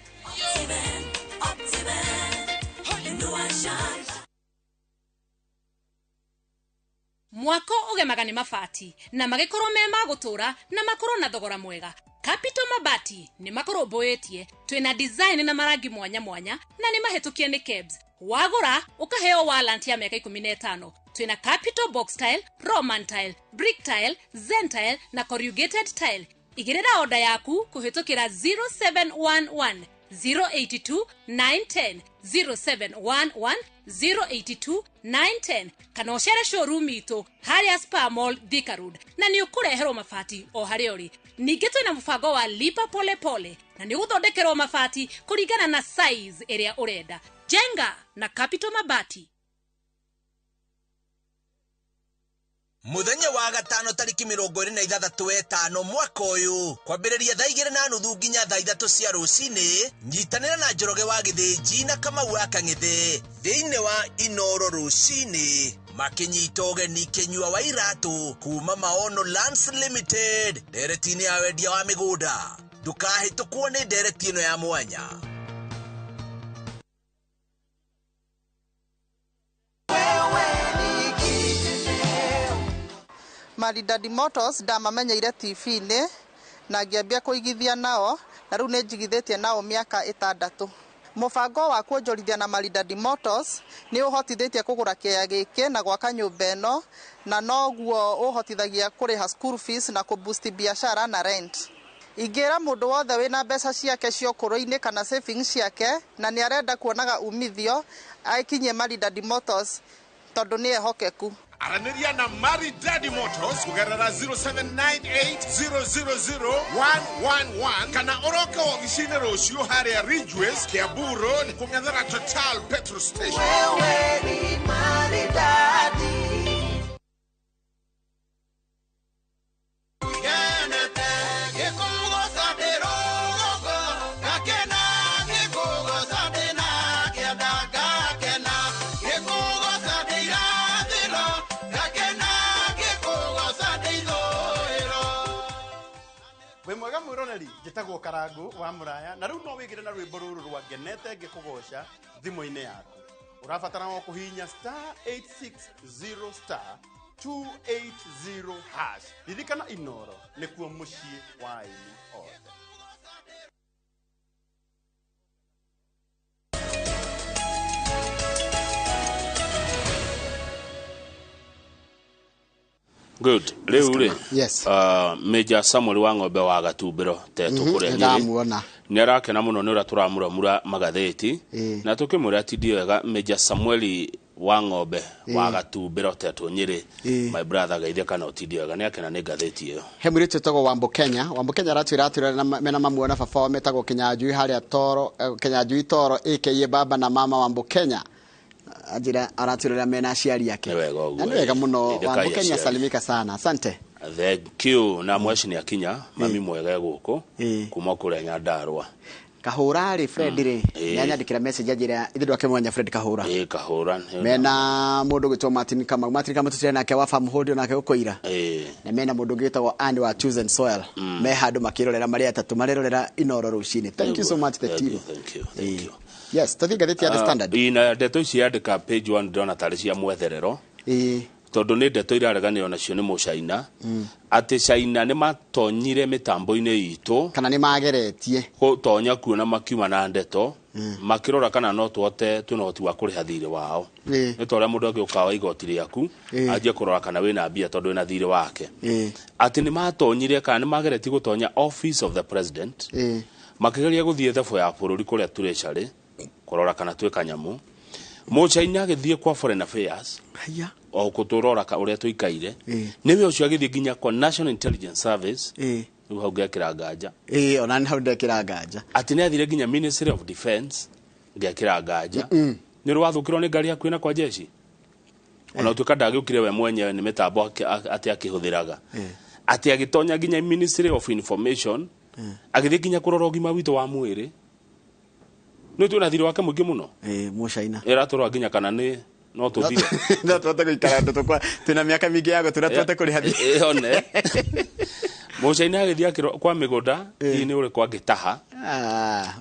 Mwako ũgemaga nĩ mabati na magĩkorwo me ma gũtũra na makorwo na thogora mwega. Capital Mabati nĩ makũrũmbũĩtie, twĩna design na marangi mwanya mwanya na nĩ mahĩtũkie nĩ KEBS. Wagũra ũkaheo warranty ya mĩaka 15. Twĩna Capital Box Tile, Roman Tile, Brick Tile, Zen Tile na Corrugated Tile. Igĩrĩra oda yaku kũhĩtũkĩra 0711 082 910 0711 082 910 kana ũcere showroom itũ harĩa Spa Mall Thika Road na nĩ ũkũreherwo mabati o harĩa ũrĩ. Ningĩ twĩna mũbango wa lipa pole pole na nĩ ũgũthondekerwo mabati kũringana na size ĩrĩa ũrenda. Jenga na Capital Mabati. Muthenya wa gatano tariki 26 wetano mwaka ũyũ kwambĩrĩria thaa 2:30 nginya thaa 3 cia rũcinĩ nyitanĩra na Njoroge wa Gĩthĩnji na Kamau wa Kang'ethe thĩinĩ wa Inoro rũcinĩ makinyita ũgeni Kĩnyua wa Iratũ kuma Maono Lands Limited ndereti-inĩ ya wendia wa mĩgũnda. Ndũkahĩtũkwo nĩ ndereti ĩno ya mwanya. Maridadi Motors ndamamenyeire TV-inĩ na ngĩambia kũigithia nao na rĩu nĩ njigithĩtie nao mĩaka 6. Mũbango wa kuonjorithia na Maridadi Motors nĩ ũhotithĩtie kũgũra kĩea gĩkĩ na gwaka nyũmba ĩno na noguo ũhotithagia kũrĩha school fees na kũboost biashara na rent. Ingĩra mũndũ wothe wĩna mbeca ciake cia ũkũrũ-inĩ kana savings ciake na nĩ arenda kuonaga umithio aikinyie Maridadi Motors tondũ nĩ ehokeku. Aranĩria na Maridadi Motors kũgerera 0798000111 kana ũroke wabici-inĩ rũciũ harĩa Ridgeways, Kiambu Road, kũng'ethera Total petrol station. Wewe ni maridadi. Mwega mwiroreri njĩtagwo Karangu wa Mũraya na rĩu no wĩgĩre na rwĩmbo rũrũ rwa ngenete ngĩkũgoca thimũ-inĩ yaku. Ũrabatara o kũhihinya star 860 star 280 hash. Ririkana Inoro nĩkuo mũciĩ wa aini othe. Good. Rĩu rĩ. Yes. Major Samuel wa ng'ombe wa Gatumbĩro tetũ kũrĩa Nyĩrĩ. Nĩ arakena mũno nĩ ũrĩa tũramuramura magathĩti na tũkĩmwĩra ti ndio wega Major Samuel wa ng'ombe wa Gatumbĩro tetũ Nyĩrĩ. My brother geithia kana ũtindie wega nĩ akena nĩ ngathĩti ĩyo. He mũirĩtu wĩtagwo Wambo Kenya. Wambo Kenya aratwĩra atwĩra mena mamu na baba wao metagwo Kinyanjui harĩa Toro, Kinyanjui Toro aka baba na mama Wambo Kenya. Ajira aratwĩra mena aciari ake. Nĩ wega ũguo. Na nĩ wega mũno Wambo Kenya, salimika sana. Asante. Thank you. Na mweci nĩ akinya mami mwega gũkũ kuma kũrĩa Nyandarua. Kahũra rĩ Fred rĩ nĩ anyandĩkĩra message anjĩra ithe ndwake mwanya Fred Kahũra. Kahũra. Mena mũndũ ũgwĩtwo Martin Kamau. Martin Kamau tũtirĩ nake wa Farm Hold nake gũkũira. Na mena mũndũ ũngĩ wĩtagwo Anne wa Chosen Soil. Me handũ makĩrorera marĩ atatũ marerorera Inoro rũcinĩ. Thank you so much the team. Thank you. Thank you. Yes, tũthiĩ ngathĩti ya The Standard. Ina ndeto ici yandĩka page 1 ndĩrona tarĩ cia mwetherero. Tondũ nĩ ndeto irareganĩrwo nacio nĩ mũcaina atĩ China nĩ matonyire mĩtambo-inĩ itũ kana nĩ mageretie gũtonya kuo na makiuma na ndeto makĩrora kana no tũhote twĩna ũhoti wa kũrĩha thirĩ wao. Nĩ ta ũrĩa mũndũ angĩũka wa igoti rĩaku anjie kũrora kana wĩna mbia tondũ wĩna thirĩ wake. Atĩ nĩ matonyire kana nĩ mageretie gũtonya office of the president makĩgeria gũthiĩ thebo ya bũrũri kũrĩa Treasury kũrora kana twĩ kanyamũ. Mũcaina agĩthiĩ kwa foreign affairs o kũtũrora ũrĩa tũikaire nĩwe ũcio agĩthiĩ nginya kwa National Intelligence Service rĩu hau ngekĩra nganja. Ona nĩ hau ndekĩra nganja atĩ nĩ athire nginya Ministry of Defence ngekĩra nganja. Nĩ ũrĩ wathũkĩrwo nĩ ngari yaku ĩna kwa jeshi ona ũtuĩka ndagĩũkire we mwenyewe nĩ mĩtambo atĩ akĩhũthĩraga atĩ agĩtonya nginya Ministry of Information agĩthiĩ nginya kũrora ũgima witũ wa mwĩrĩ. Nĩ twĩna thirĩ wake mũingĩ mũno. Mũcaina ĩratũrora nginya kana nĩ no tũthire no tũhote gũikara andũ tũkwa twĩna mĩaka mĩingĩ ya gũtũra tũhote kũrĩha thirĩ. One mũcaina agĩthiĩ kwa mĩgũnda hihi nĩ ũrĩkũ angĩtaha.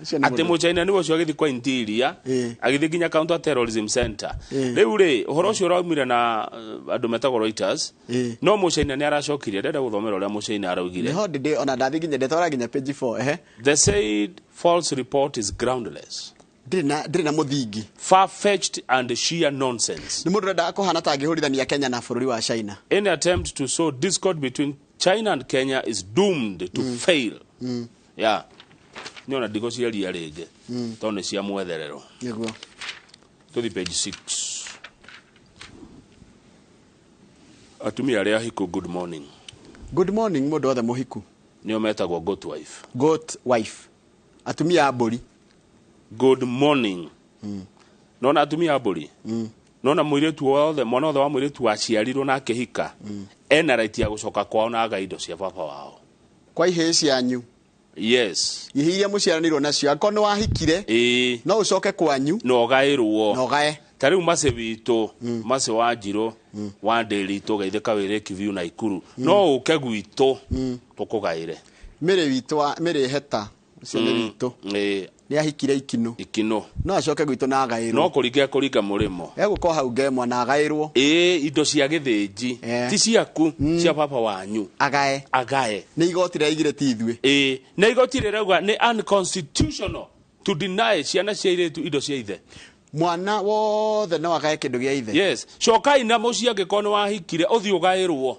Atĩ mũcaina nĩwe ũcio agĩthiĩ kwa interior agĩthiĩ nginya counter terrorism center. Rĩu rĩ ũhoro ũcio ũraumire na andũ metagwo Reuters no mũcaina nĩ aracokirie ndenda gũthomera ũrĩa mũcaina araugire. Nĩho ndĩ ona ndathiĩ nginya ndetwara nginya page 4. The said false report is groundless. Ndĩrĩ na mũthingi. Far-fetched and sheer nonsense. Nĩ mũndũ ũrendaga kũhana ta angĩhũrithania Kenya na bũrũri wa China. Any attempt to sow discord between China and Kenya is doomed to fail. Yeah. Nĩ ona ndigũciaria rĩngĩ tondũ nĩ cia mwetherero. Nĩguo. Tũthiĩ page 6. Atumia arĩa ahiku, good morning. Good morning mũndũ wothe mũhiku. Nĩo metagwo goat wife. Goat wife. Atumia a mbũri. Good morning. Nona atumia a mbũri. Nona mũirĩtu wothe, mwana wothe wa mũirĩtu waciarirwo na akĩhika, ena right ya gũcoka kwao na aga indo cia baba wao. Kwa ihĩĩ cianyu? Yes. Ihĩĩ iria mũciaranĩirwo nacio, angĩkorwo nĩ wahikire, ĩĩ, no ũcoke kwanyu na ũgaĩrwo. Na ũgae. Ta rĩu Macĩ witũ, Macĩ wa Njirũ wa Ndĩri, tũgeithĩka wĩ Lake View na Ikuru, no ũke gwitũ tũkũgaĩre. Mĩrĩ witũ wa mĩrĩ heta ũcio nĩ witũ. Ĩĩ. Nĩ ahikire Ikinũ. Ikinũ. No acoke gwitũ na agaĩrwo. No kũringa kũringa mũrĩmo. Egũkorwo hau ngemwa na agaĩrwo. Ĩĩ, indo cia gĩthĩnji ti ciaku, cia baba wanyu. Agae. Agae. Nĩ igoti rĩraigire, ti ithuĩ. Ĩĩ, na igoti rĩrauga nĩ unconstitutional to deny ciana cia irĩtu indo cia ithe. Mwana wothe no agae kĩndũ gĩa ithe. Yes, cokai na mũciĩ angĩkorwo nĩ wahikire, ũthiĩ ũgaĩrwo.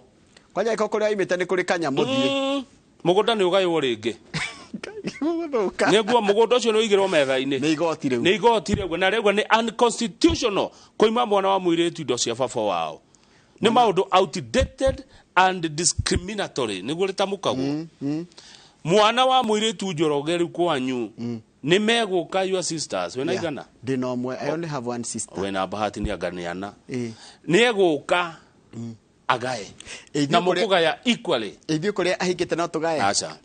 Kwanja angĩkorwo kũrĩa waimĩte nĩ kũrĩ kanyamũ, thiĩ. Mũgũnda nĩ ũgaĩrwo rĩngĩ. Nĩguo mũgũnda ũcio nĩ ũigĩrwo metha-inĩ. Nĩ igoti rĩu. Nĩ igoti rĩu, na rĩu nĩ unconstitutional kũima mwana wa mũirĩtu indo cia baba wao. Nĩ maũndũ outdated and discriminatory nĩguo rĩtamũkagwo. Mwana wa mũirĩtu Njoroge rĩu kwanyu nĩ megũka, your sisters wĩna igana? Ndĩna ũmwe. I only have one sister. Wĩna bahati, nĩ anga nĩ ana. Ĩĩ. Nĩ egũka agae na mũkũgaya equally. Ithuĩ kũrĩa ahikĩte no tũgae? Aca.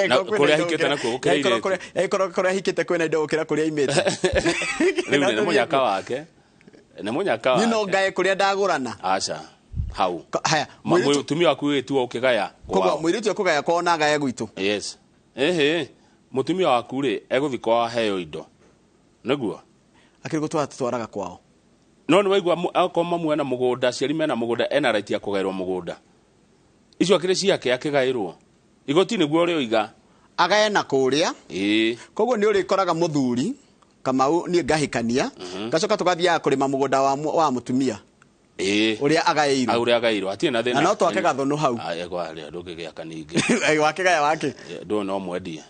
Na kũrĩa ahikĩte nakuo gũkĩra airĩtu. Angĩkorwo kũrĩa ahikĩte kwĩna indo gũkĩra kũrĩa aimĩte. Rĩu nĩ mũnyaka wake, nĩ mũnyaka Niĩ no wake. ngae kũrĩa ndagũrana? Aca, hau. Haya. Mũtumia waku wĩtuo ũkĩgaya koguo kwao. Mũirĩtu ekũgaya kwao na agae gwitũ. Yes, ehe, mũtumia waku rĩ, egũthiĩ kwao aheo indo nĩguo. Akĩrĩ gũtwara tũtwaraga kwao. No nĩ waigua, akorwo mamu ena mũgũnda, aciari mena mũgũnda, ena right ya kũgaĩrwo mũgũnda icio akĩrĩ ciake, akĩgaĩrwo igoti nĩguo ũrĩoiga. Agae na kũrĩa. Ĩĩ. Koguo nĩ ũrĩkoraga mũthuri Kamau, niĩ ngahikania, ngacoka tũgathiaga kũrĩma mũgũnda wa mũtumia ĩĩ ũrĩa agaĩirwo. Ũrĩa agaĩirwo hatirĩ na thĩna. Na no twake gathũnũ hau. Aya, ndũngĩgĩaka ningĩ. Wakĩgaya wake. Ndũĩ no mwendie.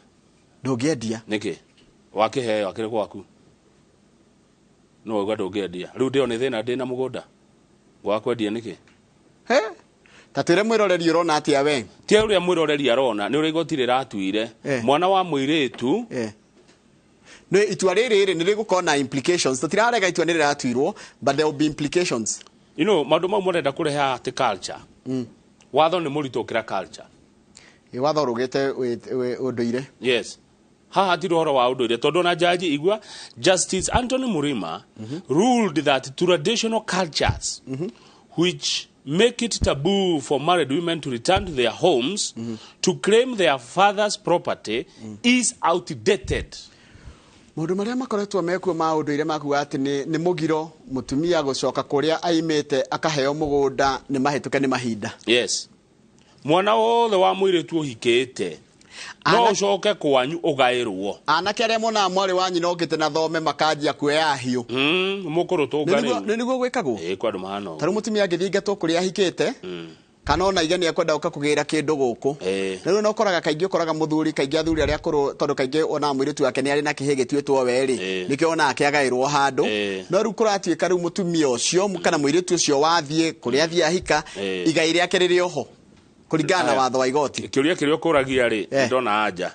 Ndũngĩendia. Nĩkĩ wakĩheo akĩrĩ gwaku no wauga ndũngĩendia? Rĩu ndĩo nĩ thĩna, ndĩna mũgũnda gwa kwendia nĩkĩ? He, ta twĩre mwĩroreri, ũrona atĩa we? Ti ũrĩa mwĩroreri arona, nĩ ũrĩa igoti rĩratuire. Mwana wa mũirĩtu Nĩ itua rĩrĩ rĩ nĩ rĩgũkorwo na implications. Tũtirarega itua nĩ rĩratuirwo, but there will be implications. Maũndũ mau marenda kũrehe atĩ culture, watho nĩ mũritũ gũkĩra culture. Ĩ, watho ũrũgĩte ũndũire. Yes, haha hatirĩ ũhoro wa ũndũire, tondũ ona jaji, igua, Justice Anthony Murima ruled that traditional cultures which make it taboo for married women to return to their homes to claim their father's property is outdated. Maũndũ marĩa makoretwo mekuo ma ũndũire makuga atĩ nĩ mũgiro mũtumia gũcoka kũrĩa aimĩte akaheo mũgũnda nĩ mahĩtũke nĩ mahinda. Yes, mwana wothe wa mũirĩtu ũhikĩte no ũcoke kwanyu ũgaĩrwo. Anake arĩa monaga mwarĩ wa nyina okĩte na thome makanjia kuoya hiũ. Mũkũrũtũnga rĩu. Nĩ nĩguo gwĩkagwo. Ĩĩ, kwa andũ mahana ũguo. Ta rĩu mũtumia angĩthiĩ ingatwo kũrĩa ahikĩte, kana ona ige nĩ ekwenda gũka kũgĩra kĩndũ gũkũ, na rĩu no ũkoraga kaingĩ, ũkoraga mũthuri, kaingĩ athuri arĩa akũrũ, tondũ kaingĩ onaga mũirĩtu wake nĩ arĩ na kĩhĩ gĩtuĩtwo we rĩ, nĩkĩo onaga kĩagaĩrwo handũ. No rĩu kũratuĩka rĩu mũtumia ũcio kana mũirĩtu ũcio wathiĩ kũrĩa athiĩ ahika, igai rĩake rĩrĩ oho kũringana na Aya. watho wa igoti. Kĩũria kĩrĩa ũkũragia rĩ, ndona anja.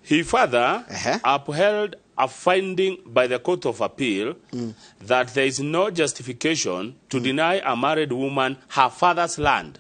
He further upheld a finding by the Court of Appeal that there is no justification to deny a married woman her father's land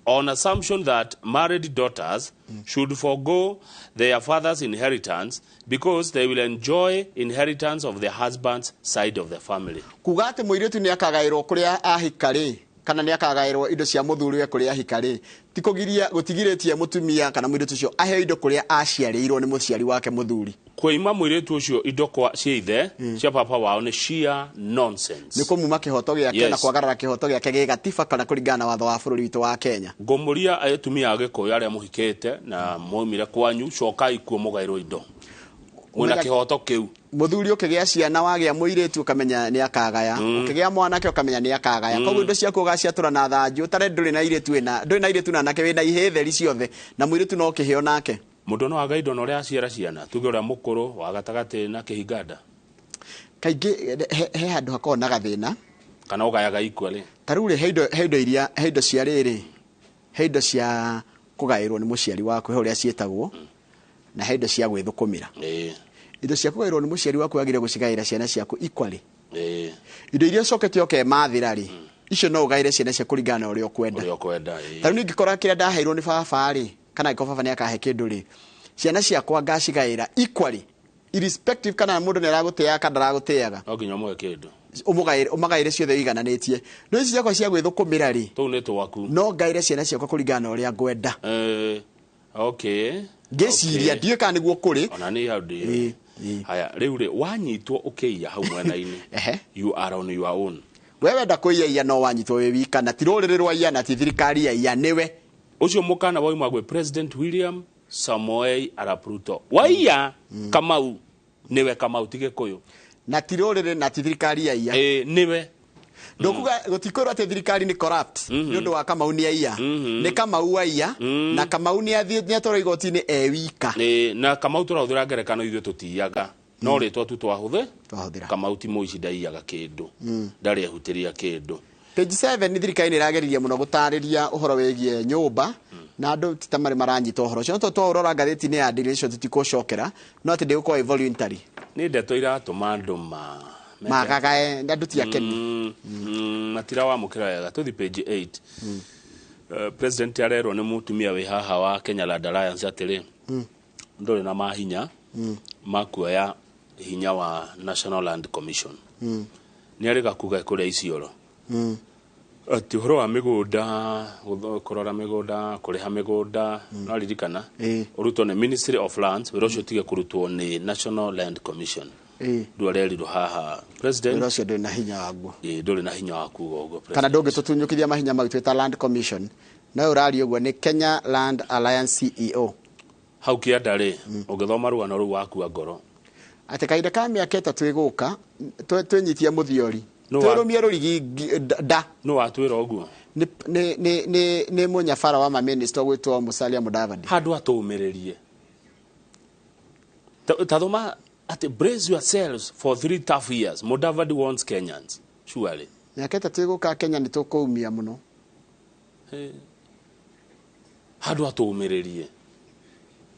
on assumption that married daughters should forego their father's inheritance because they will enjoy inheritance of the husband's side of the family. Kuga atĩ mũirĩtu nĩ akagaĩrwo kũrĩa ahika rĩ, kana nĩ akagaĩrwo indo cia mũthuriwe kũrĩa ahika rĩ, ti kũgiria, gũtigirĩtie mũtumia kana mũirĩtu ũcio aheo indo kũrĩa aciarĩirwo nĩ mũciari wake mũthuri. Kũima mũirĩtu ũcio indo kwa cia ithe, cia baba wao, nĩ sheer nonsense. Nĩ kũmuma kĩhoto gĩake na kwagarara kĩhoto gĩake gĩgatiba kana kũringana na watho wa bũrũri witũ wa Kenya. Ngũmũria atumia a Gĩkũyũ arĩa mũhikĩte na mwaumire kwanyu, cokai kuo mũgaĩrwo indo, mwĩna kĩhoto kĩu. Mũthuri, ũkĩgĩa ciana, wagĩa mũirĩtu ũkamenya nĩ akagaya, ũkĩgĩa mwanake ũkamenya nĩ akagaya. Koguo indo ciaku ũgaciatũra na thanju ũtare ndũrĩ na irĩtu, wĩna ndũrĩ na irĩtu na anake, wĩna ihĩ theri ciothe na mũirĩtu no kĩheo nake. Mũndũ no aga indo na ũrĩa aciara ciana, tuge ũrĩa mũkũrũ wa gatagatĩ na kĩhinganda. Kaingĩ he handũ hakoragwo na gathĩna. Kana ũgayaga equally? Ta rĩu rĩ, he indo iria, he indo cia rĩrĩ, he indo cia kũgaĩrwo nĩ mũciari waku, he ũrĩa ciĩtagwo, na he indo cia gwĩthũkũmĩra. Indo cia kũgaĩrwo nĩ mũciari waku wagĩrĩire gũcigaĩra ciana ciaku equally. Indo iria ũcokete ũkemathĩra rĩ, icio no ũgaĩre ciana ciaku kũringana na ũrĩa ũkwenda. Ũrĩa ũkwenda, ĩĩ. Ta rĩu niĩ ingĩkora kĩrĩa ndaheirwo nĩ baba rĩ, kana angĩkorwo baba nĩ akahe kĩndũ rĩ, ciana ciakwa ngacigaĩra equally, irrespective kana mũndũ nĩ aragũtĩaga kana ndaragũtĩaga. No nginya ũmũhe kĩndũ. Ũmũgaĩre, ũmagaĩre ciothe ũigananĩtie. No ici ciakwa cia gwĩthũkũmĩra rĩ, tũu nĩ twaku, no ngaĩre ciana ciakwa kũringana na ũrĩa ngwenda. Okay. Ngĩciria, ndiũĩ kana nĩguo kũrĩ. Ona nĩ hau ndĩ. Haya, rĩu rĩ, wanyitwo ũkĩiya hau mwena-inĩ, you are on your own. We wenda kũiya no wanyitwo wĩ wika, na ti rũrĩrĩ rwa iya, na ti thirikari ya iya, nĩwe. Ũcio mũkana wauma gwĩ President William Samoei Arap Ruto. Waiya Kamau, nĩwe Kamau, ti Gĩkũyũ. Na ti rũrĩrĩ na ti thirikari ya iya. Ĩĩ, nĩwe. Ndũkuga gũtikwĩrwo atĩ thirikari nĩ corrupt nĩ ũndũ wa Kamau nĩ aiya. Nĩ Kamau aiya, na Kamau nĩ athiĩ nĩ atwarwo igoti-inĩ e wika. Ĩĩ, na Kamau tũrahũthĩra ngerekano, ithuĩ tũtiiyaga, no rĩtwa tu twahũthĩra. Kamau ti mũici, ndaiyaga kĩndũ, ndarĩ ehutĩria kĩndũ. Page 7, thirikari nĩ ĩrageririe mũno gũtarĩria ũhoro wĩgiĩ nyũmba, na andũ ti ta marĩ maranyita ũhoro ũcio. No twaũrora ngathĩti-inĩ ya Daily Nation, tũtikũcokera, no atĩ ndĩgũkorwo ĩ voluntary. Nĩ ndeto iratũma andũ ma magagae, andũ ti akenu. Matirawamũkĩra wega. Tũthi page 8. President arerwo nĩ mũtumia wĩ haha wa Kenya Land Alliance atĩrĩ, ndũrĩ na mahinya ma kuoya hinya wa National Land Commission. Nĩ arĩ gakuga kũrĩa Isiolo atĩ ũhoro wa mĩgũnda, kũrora mĩgũnda, kũrĩha mĩgũnda, no ririkana ũrutwo nĩ Ministry of Lands, wĩra ũcio ũtige kũrutwo nĩ National Land Commission. Ndũ arerirwo haha president Wĩra ũcio ndũrĩ na hinya waguo. Ĩĩ, ndũrĩ na hinya wa kuga ũguo kana president. Ndũngĩtũtunyũkithia mahinya mau twĩ ta Land Commission. No ũraria ũguo nĩ Kenya Land Alliance CEO. Hau kĩanda rĩ, ũngĩthoma rũgano rũu wakua ngoro. Atĩ kahinda ka mĩaka 3 ĩgũka, twĩnyitie mũthiori, No wa- twĩrũmie rũrigi nda. No watwĩra ũguo. Nĩ mũnyabara wa maminista ũgwĩtwo Musalia Mudavadi. Handũ atũmĩrĩrie, ta thoma atĩ brace yourselves for 3 tough years, Mudavadi wants Kenyans, surely. Mĩaka 3 ĩgũka, Kenya nĩ tũkũumia mũno. Handũ atũmĩrĩrie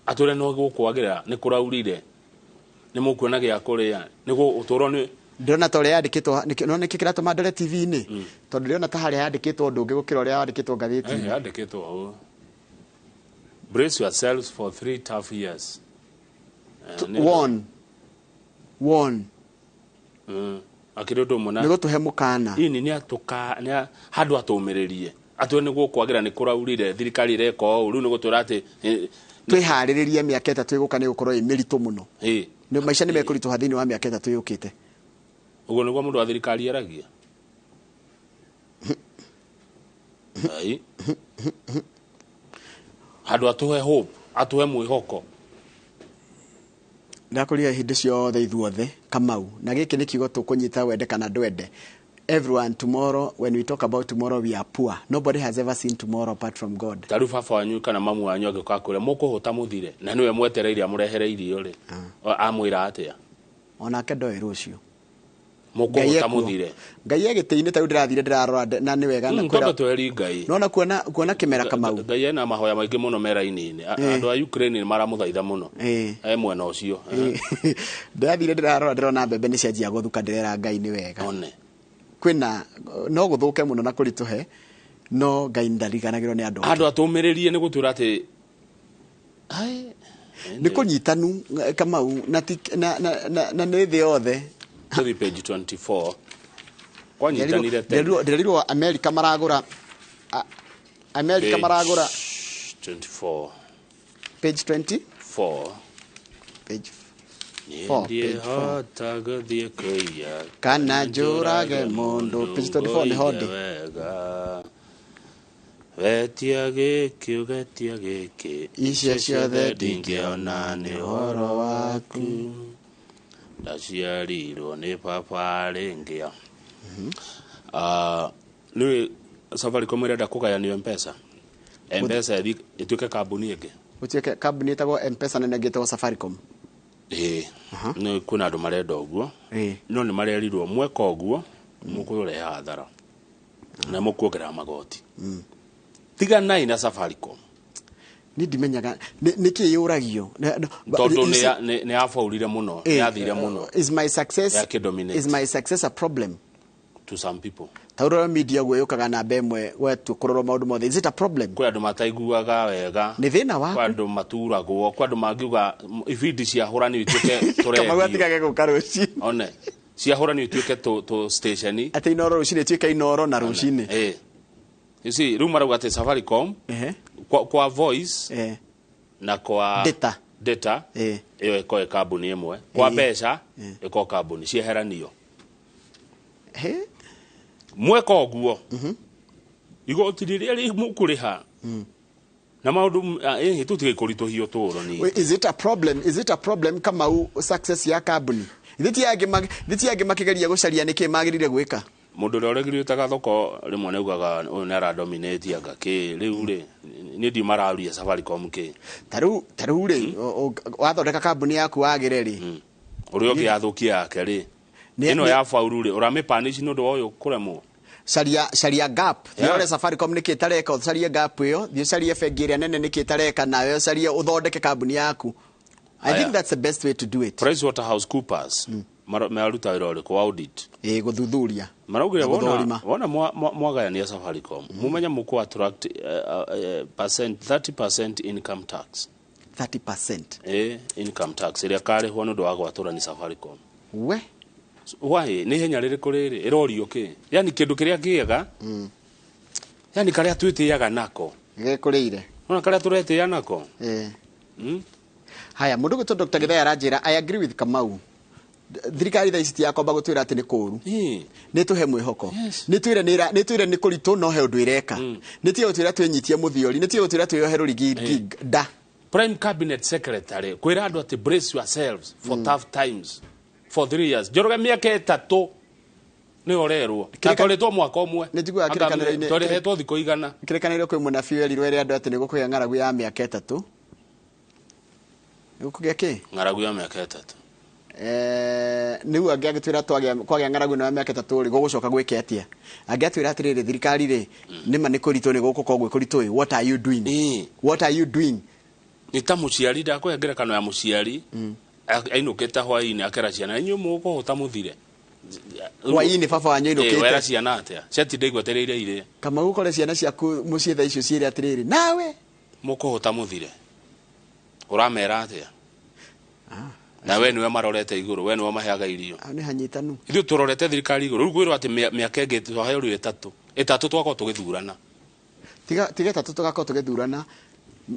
atwĩre no gũkwagĩra, nĩ kũraurire, nĩ mũkuona gĩa kũrĩa, nĩ ũtũũro nĩ Ndĩrona ta ũrĩa yandĩkĩtwo no nĩkĩ kĩratũma ndore TV-inĩ, tondũ ndĩrona ta harĩa yandĩkĩtwo ũndũ ũngĩ gũkĩra ũrĩa wandĩkĩtwo ngathĩti-inĩ. Yandĩkĩtwo ũũ, brace yourselves for 3 tough years. One one. Akĩrĩ ũndũ ũmwe na Nĩ gũtũhe mũkana. Ini nĩ atũka nĩ handũ atũmĩrĩrie atwĩre nĩ gũkwagĩra, nĩ kũraurire, thirikari ĩreka ũũ, rĩu nĩ gũtwĩra atĩ Twĩharĩrĩrie, mĩaka 3 ĩgũka nĩ gũkorwo ĩ mĩritũ mũno. Nĩ maica nĩ mekũritũha thĩinĩ wa mĩaka 3 yũkĩte. Ũguo nĩguo mũndũ wa thirikari aragia. Ai. Handũ atũhe hope, atũhe mwĩhoko. Ndakũria hĩndĩ ciothe ithuothe, Kamau, na gĩkĩ nĩ kiugo tũkũnyita wende kana ndwende. Everyone, tomorrow, when we talk about tomorrow, we are poor. Nobody has ever seen tomorrow apart from God. Ta rĩu baba wanyu kana mamu wanyu angĩũka kwĩra mũkũhũta mũthire, na nĩwe mwetereire amũrehere irio rĩ, amwĩra atĩa? Onake ndoĩ rũciũ. Mũkũhũta ekuo. Mũthire. Ngai e gĩtĩ-inĩ. Ta rĩu ndĩrathire ndĩrarora na nĩ wega na Twambe tweri Ngai. Nona kuona kĩmera, Kamau. Ngai ena mahoya maingĩ mũno mera-inĩ. Andũ a Ukraine nĩ maramũthaitha mũno. E mwena ũcio. Ndĩrathire ndĩrarora, ndĩrona mbembe nĩ cianjia gũthuka, ndĩrera Ngai nĩ wega. One. Kwĩna no gũthũke mũno na kũritũhe, no Ngai ndariganagĩrwo nĩ andũ ake. Handũ atũmĩrĩrie nĩ gũtwĩra atĩ Nĩ kũnyitanu, Kamau, na na nĩ thĩ yothe. Tũthi page 24, kwanyitanire tene. Ndĩrerirwo Amerika maragũra Amerika Page maragũra 24. Page 20. 4. Page 4, page 4. Ndingĩhota gũthiĩ kũiya kana njũrage mũndũ. Page 24 nĩ hondi. Wega wetia gĩkĩ, ũgetia gĩkĩ, icio ciothe ndingĩona nĩ ũhoro waku, ndaciarirwo nĩ baba rĩngĩ. Nĩ Safaricom ĩrenda kũgayanio Mpesa, Mpesa ĩthiĩ ĩtuĩke kambuni ĩngĩ. Gũtuĩke kambuni ĩtagwo Mpesa na ĩngĩ ĩtagwo Safaricom. Ĩĩ, nĩ kwĩna andũ marenda ũguo, no nĩ marerirwo mweka ũguo mũkũrehe hathara na mũkuongerera magoti. Tiganai na Safaricom. Niĩ ndimenyaga nĩ kĩ yũragio. Tondũ nĩ yabaurire mũno, nĩ yathire mũno. Is my success Yakĩdominate. Is my success a problem to some people? Ta ũrora media guo yũkaga namba ĩmwe wetu kũrorwo maũndũ mothe, is it a problem? Kwĩ andũ mataiguaga wega. Nĩ thĩna waku. Kwĩ andũ maturagwo, kwĩ andũ mangiuga ibindi cia hũrani ituĩke Kamau tũrendio. atigage gũka rũcinĩ. One cia hũrani ituĩke tũ station. Atĩ Inoro rũcinĩ ituĩke Inoro na rũcinĩ. You see, rĩu marauga atĩ Safaricom kwa voice na kwa Data. Data ĩyo ĩkorwo ĩ kambuni ĩmwe, kwa mbeca ĩkorwo kambuni cieheranio. Mweka ũguo igoti rĩrĩa mũkũrĩha na maũndũ tũtige kũritũhia ũtũũro ningĩ. Is it a problem? Is it a problem Kamau success ya kambuni? Thiti angĩ makĩgeria gũcaria nĩkĩ magĩrĩire gwĩka. Mũndũ ũrĩa ũregirĩtaga thoko rĩmwe nĩ augaga ũyũ nĩ aradominate anga kĩ rĩu rĩ niĩ ndiũ maraũria Safaricom kĩ. Ta rĩu rĩ wathondeka kambuni yaku wagĩre rĩ ũrĩa ũngĩ yathũkia yake rĩ ĩno ya faulu rĩ ũramĩpanish nĩ ũndũ wa ũyũ kũremwo. Caria gap. Thiĩ ũrore Safaricom nĩkĩ ĩtareka, ũcarie gap ĩyo, thiĩ ũcarie bengi ĩrĩa nene nĩkĩ ĩtareka, nawe ũcarie ũthondeke kambuni yaku. I think that's the best way to do it. PricewaterhouseCoopers maruta wĩra ũrĩkũ wa audit? Gũthuthuria. Maraugire wona mwagayania Safaricom mumenye mũkũ attract 30% income tax. 30%? Income tax ĩrĩa karĩhwo nĩ ũndũ wa gwatũra nĩ Safaricom. We? Why? Nĩ ihenya rĩrĩkũ rĩrĩ? Ĩrorio kĩ? Yani kĩndũ kĩrĩa kĩega, yani karĩa twĩtĩaga nako. Gĩkũrĩire. Ona karĩa tũretĩĩa nako. Haya, mũndũ gwĩtwo Dr. Githai aranjĩra, I agree with Kamau. Thirikari thaa ici ti yakwamba gũtwĩra atĩ nĩ kũũru. Nĩ tũhe mwĩhoko. Nĩ twĩre nĩ kũritũ no he ũndũ ĩreka. Nĩ tige gũtwĩra twĩnyitie mũthiori, nĩ tige gũtwĩra twĩohe rũrigi nda. Prime Cabinet Secretary kwĩra andũ atĩ brace yourselves for tough times for 3 years. Njoroge mĩaka 3 nĩ ũrerwo. Na twarĩtwo mwaka ũmwe. Nĩ njiguaga kĩrĩkanĩro-inĩ. Twarĩhetwo thikũ igana. Kĩrĩkanĩro kwĩ mũnabii werirwo ere andũ atĩ nĩ gũkũgĩa ng'aragu ya mĩaka 3. Nĩ gũkũgĩa kĩ? Ng'aragu ya mĩaka 3. Nĩu angĩ agĩtwĩra kwagĩa ng'aragu ĩno ya mĩaka 3 rĩ gũgũcoka gwĩke atĩa? Angĩatwĩra atĩrĩrĩ thirikari rĩ nĩma nĩ kũritũ nĩ gũgũkorwo gwĩ kũritũ ĩ, what are you doing? What are you doing? Nĩ ta mũciari, ndakũhe ngerekano ya mũciari ainũkĩte hwaĩ-inĩ akera ciana inyuĩ mũkũhũta mũthire. Hwaĩ-inĩ baba wanyu ainũkĩte. Wera ciana atĩa? Ciatinda igwetereire irĩe. Kamau ũkore ciana ciaku mũciĩ thaa icio ciĩre atĩrĩrĩ nawe mũkũhũta mũthire. Ũramera atĩa? Na we niwe marorete igũrũ, we niwe maheaga irio. Nĩ hanyitanu. Ithuĩ tũrorete thirikari igũrũ. Rĩu kwĩrwo atĩ mĩaka ĩngĩ twaheo rĩu ĩtatũ twakorwo tũgĩthurana. Tiga 3 tũgakorwo tũgĩthurana.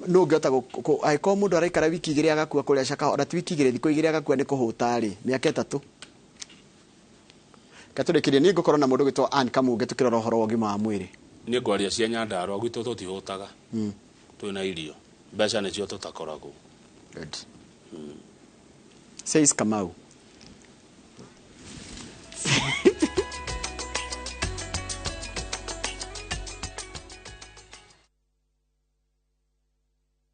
No ũngĩhota angĩkorwo mũndũ araikara wiki 2 agakua kũrĩa Shakahola, ti wiki 2 thikũ 2 agakua nĩ kũhũta rĩ, mĩaka 3. Gatũrĩkĩrie niĩ ngũkorwo na mũndũ ũgwĩtwo Ann Kamunge tũkĩrora ũhoro wa ũgima wa mwĩrĩ. Niĩ ngwaria cia Nyandarua gwitũ tũtihũtaga. Twĩna irio. Mbeca nĩcio tũtakoragwo. Good. Says Kamau.